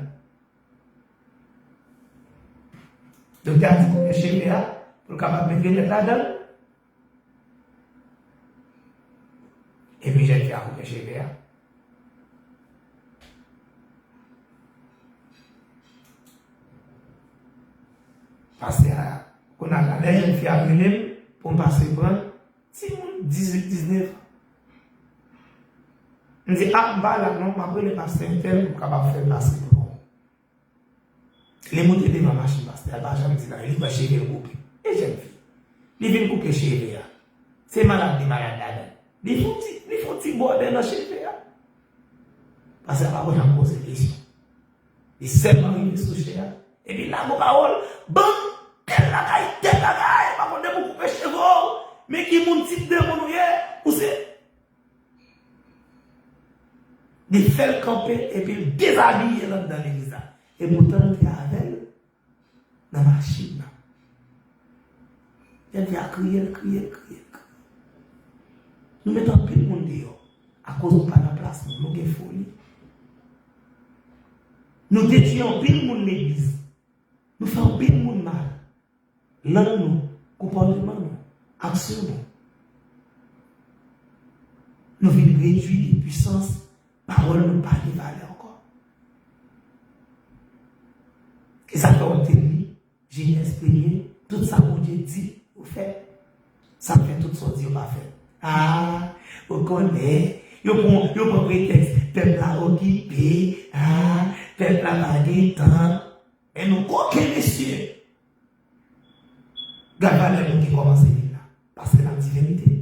Doktè a di koupe cheve a pou l kapab met remèd ladan l. Epi jèn fi a koupe cheve a. Pastè a, kounye a la, lè jèn fi a rele m pou m pase pran l, timoun dizuit, diznèf an. M di, a, m pa la non, m ap rele pastè entèl pou m kapab fè l pase pran w. Li moute devan machin pastè a, l pa janm di l anyen, li pran cheve l koupe. E jèn fi. Li vin koupe cheve a. Se malad li malad ladan l. Li fè yon ti, li fè yon ti bòdè nan cheve a. Pastè a pa ko janm poze kesyon. Li sèlman rive sou chè a. Epi l lage yon pawòl, ban m tèl bagay, tèl bagay, pa konn depi w koupe cheve w, men ki moun tip de moun ou ye, ou se Li fè l kanpe epi l dezabiye l anndan legliz la. E poutan nou te avè l nan machin nan. Jèn fi a kriye, l kriye, l kriye, l kriye. Nou met anpil moun deyò akoz nou pa nan plas nou. Nou gen foli. Nou detwi anpil moun legliz. Nou fè anpil moun mal. Lang nou, konpòteman nou, aksyon nou. Nou vin redui de pwisans, pawòl nou pa gen valè ankò. E sa fè w te li Jenèz premye, tout sa Bondye di ou fè. Sa fè tout sa w di yo pa fè. Ah, ou konnen, yo pran, yo pran pretèks, pèp la okipe, ah, pèp la pa gen tan. Men nou koken, mesye. Gad valè moun ki kòmanse vin la. Paske n ap di verite.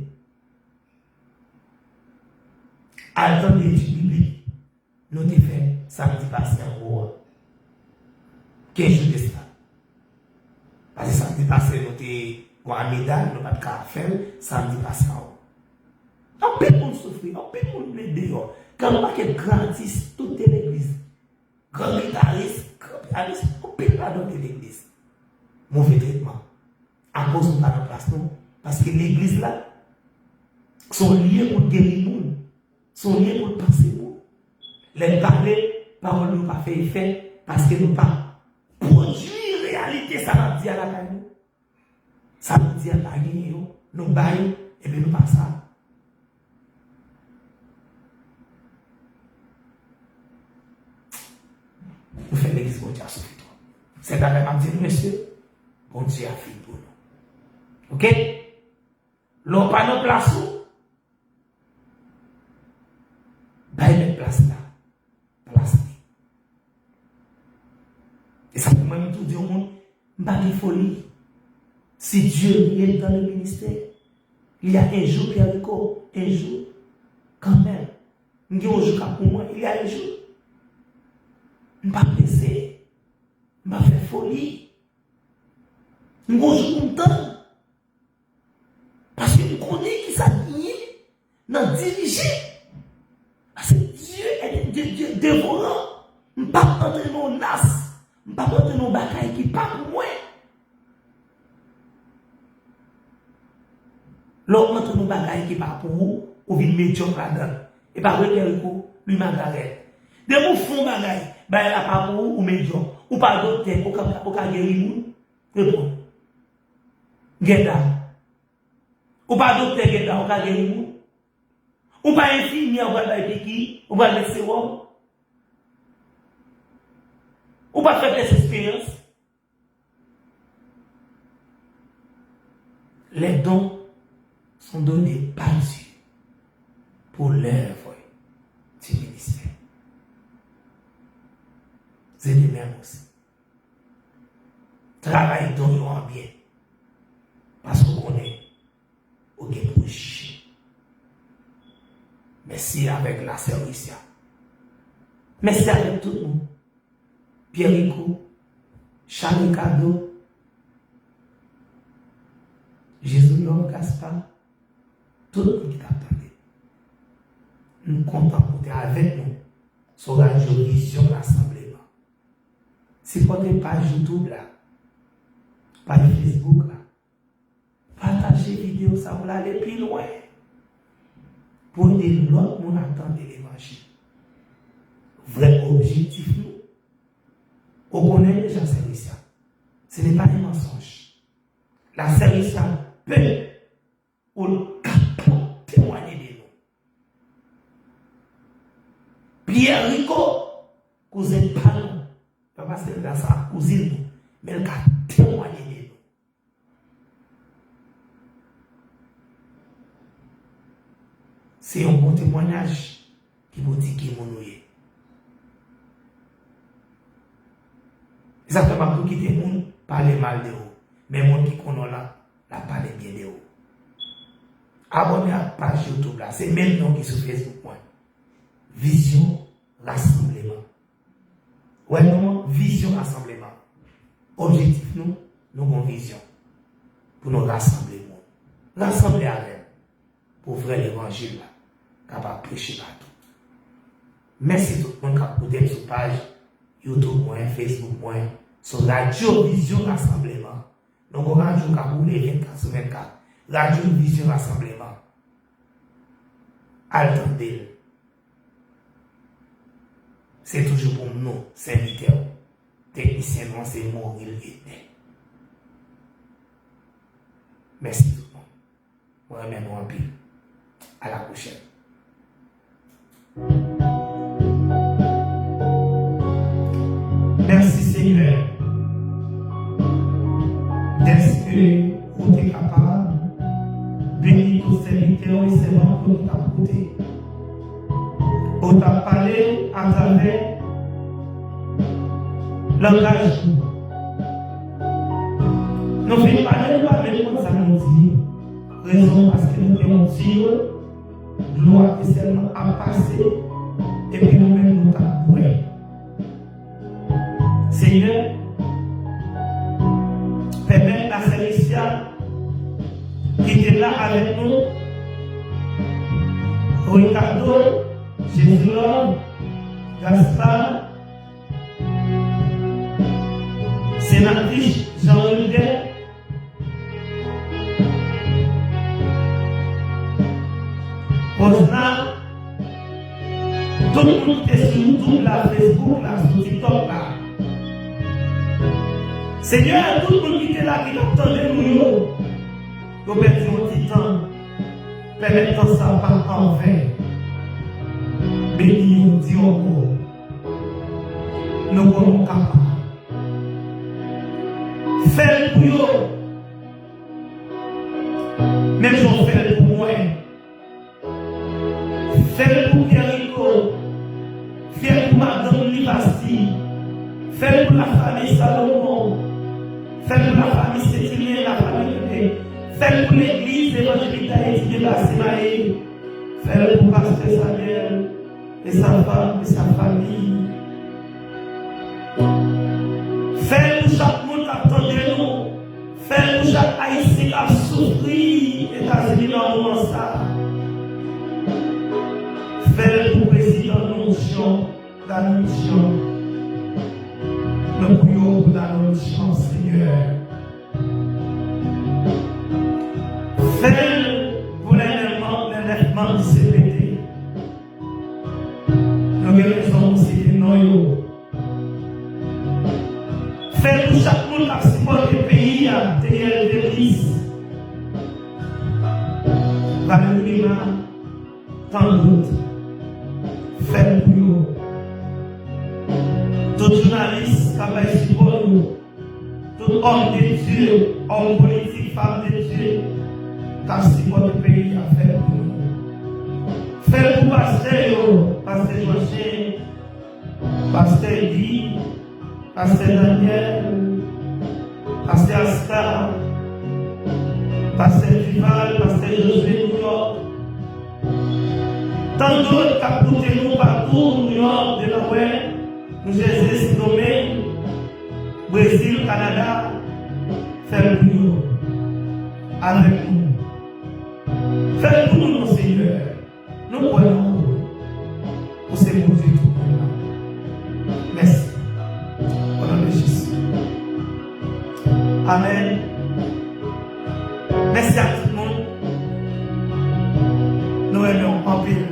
Al tande etid biblik nou te fè samdi pase an gwo an. Kenz jou de sa. Paske samdi pase nou te gon amidal, nou pa t ka fè l samdi pase an gwo. Anpil moun soufri, anpil moun met deyò. Kan nou make gratis, tout te legliz. Gran gitaris, gran piyanis, anpil ladan te legliz. Move tretman. Akoz nou pa nan plas nou. Paske legliz la, se yon lye pou geri moun. Se yon lye pou panse moun. Lè n pale, pawòl nou pa fè efè, paske nou pa pwodui reyalite sa n ap di a lakay nou. Sa nou di a pa genyen yo, nou bay, epi nou pa sa. Nou fè legliz Bondye a soufri twòp. Se bagay m ap di nou, mesye, Bondye a fin pou nou. Oke? Lè w pa nan plas ou, bay mèt plas la plas li. E sa fè mwen menm tou di yon moun, m pa gen foli. Si Dieu est dans le ministère, il y a un jour, Pierre Rico, un jour, kanmenm. M gen yon jou k ap pou mwen, il y a un jour. M pa prese, m pa fè foli. M gen yon jou pou m tann. Paske m konnen ki sa k genyen nan dirije. Paske Dieu est un Dieu, Dieu dévorant. M p ap antre nan nas. M p ap antre nan bagay ki pa pou mwen. Lè w antre nan bagay ki pa pou ou, ou vin medyòk ladan l. E pa vre, Pierre Rico, Louis Margareth? Depi w fè yon bagay, bagay la pa pou ou, ou medyòk. Ou pa doktè, ou ka, ou ka geri moun? Reponn. Gèda. Ou pa doktè, Gèda, ou ka geri moun? Ou pa enfimyè, ou pral bay piki, ou pral met sewòm? Ou pa fè tès esperyans? Les dons sont donnés par Dieu pour l'œuvre du ministère. Se de menm osi. Travay don yo an byen. Paske w konnen ou gen pou w jije. Mèsi avèk la sè Lucia. Mèsi avèk tout moun. Pierre Rico, Charles Ricardo, Jésus Lor Gaspard, tout moun ki t ap tande. Nou kontan pou w te avèk nou sou Radyo Vizyon Rasanbleman. Sipòte paj YouTube la, paj Facebook la. Pataje videyo sa pou l ale pi lwen, pou ede lòt moun ap tande levanjil. Vrè objektif nou, ou konnen deja sè Lucia. Ce n'est pas un mensonge. La sè Lucia pè pou l kapab temwanye de nou. Pierre Rico, kouzen pa nou, pa paske l la sa kouzin nou, men l ka temwanye de nou. Se yon bon temwayaj ki pou di ki moun ou ye. E sa fè m ap tou kite moun pale mal de ou. Men moun ki konnen w lan, l ap pale byen de ou. Abòne ak paj YouTube la. Se menm non ki sou Facebook mwen. Vizyon Rasanbleman. Wè non an, Vizyon Rasanbleman. Objektif nou, nou gon vizyon pou nou rasanble moun. Rasanble avè m pou vrè levanjil la kapab preche patou. Mèsi tout moun k ap koute m sou paj YouTube mwen, Facebook mwen, sou Radyo Vizyon Rasanbleman. Nou gon radyo k ap woule vennkat sou vennkat. Radyo Vizyon Rasanbleman. Al tande l. Se toujou pou nou, sèvitè w. Teknisyen nou an se Moril Edner. Mèsi tout moun. Mwen renmen nou anpil. A la pwochèn. Mèsi, Senyè, dèske ou te kapab beni tout sèvitè w e sèvant ou ki t ap koute. Ou t ap pale atravè langaj nou. Nou vin pale, nou pa menm konn sa nou di. Rezon paske nou te yon tiyo, dlo a te sèlman ap pase, epi nou menm nou t ap bwè. Senyè, pèmèt lasè Lucia ki te la avèk nou, Ricardo, Jesulove, Gaspard, Senatris Jean Wilder, Rosna, tout moun ki te sou YouTube la, Facebook la, sou TikTok la. Senyè, tout moun ki te la, ki t ap tande nou yo, yo pèdi yon ti tan. Pèmèt tan sa pa anven. Beni yo, di ankò. Nou konnen w kapab. Fè l pou yo. Menm jan w fè l pou mwen. Fè l pou Pierre Rico. Fè l pou madanm li Bastille. Fè l pou lafanmi Salomon. Fè l pou lafanmi Setilyen, lafanmi Pepe. Fè l pou legliz evanjelik Dayiti de Basimaye. Fè l pou pastè Samuel e sa fanm e sa fanmi. Fè l pou chak moun k ap tande nou. Fè l pou chak Ayisyen k ap soufri Etazini nan moman sa a. Fè l pou prezidan nou, Jean Daniel Jean. Nou priye w pou Daniel Jean, Senyè. Fè l pou lè nèf manm, lè nèf manm C P T. Nou gen rezon pou site non yo. Fè l pou chak moun k ap sipòte peyi a, T L Delis, Valery Lima, tann wout. Fè l pou yo. Tout jounalis k ap bay sipò yo. Tout homme de Dieu, homme politique, femme de Dieu, k ap sipòte peyi a, fè l pou nou. Fè l pou pastè yo, pastè Joachim, pastè Guy, pastè Daniel, pastè Ascar, pastè Duval, pastè Josué New York. Tann dòt k ap koute nou patou, New York, Delaware, New Jersey, Sendomeng, Brezil, Kanada, fè l pou yo. Avèk nou. Fè l pou nou, non, Senyè. Nou kwè nan ou. Ou se Bondye tou pwisan. Mèsi. O non de Jezi. Amèn. Mèsi ak tout moun. Nou renmen w anpil.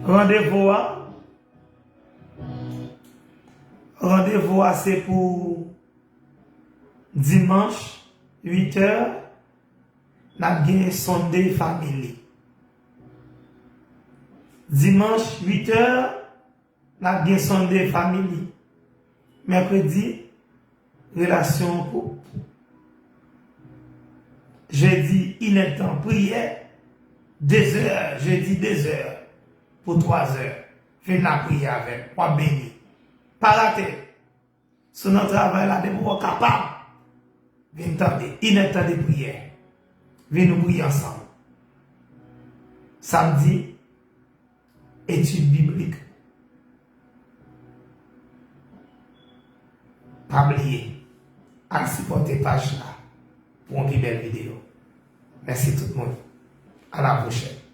Randevou a, randevou a se pou dimanch, uit è, n ap gen Sunday Family. Dimanch, uit è, n ap gen Sunday Family. Mèkredi, relasyon koup. Jedi, inèdtan, priyè, dezè, jedi, dezè pou twazè. Vin la priye avè m, w ap beni. Pa rate. Si w nan travay la, depi w kapab, vin tande. Inèdtan de priyè. Vin nou priye ansanm. Samdi, etid biblik. Pa bliye, al sipòte paj la. pou yon pi bèl videyo. Mèsi tout moun. A la pwochèn.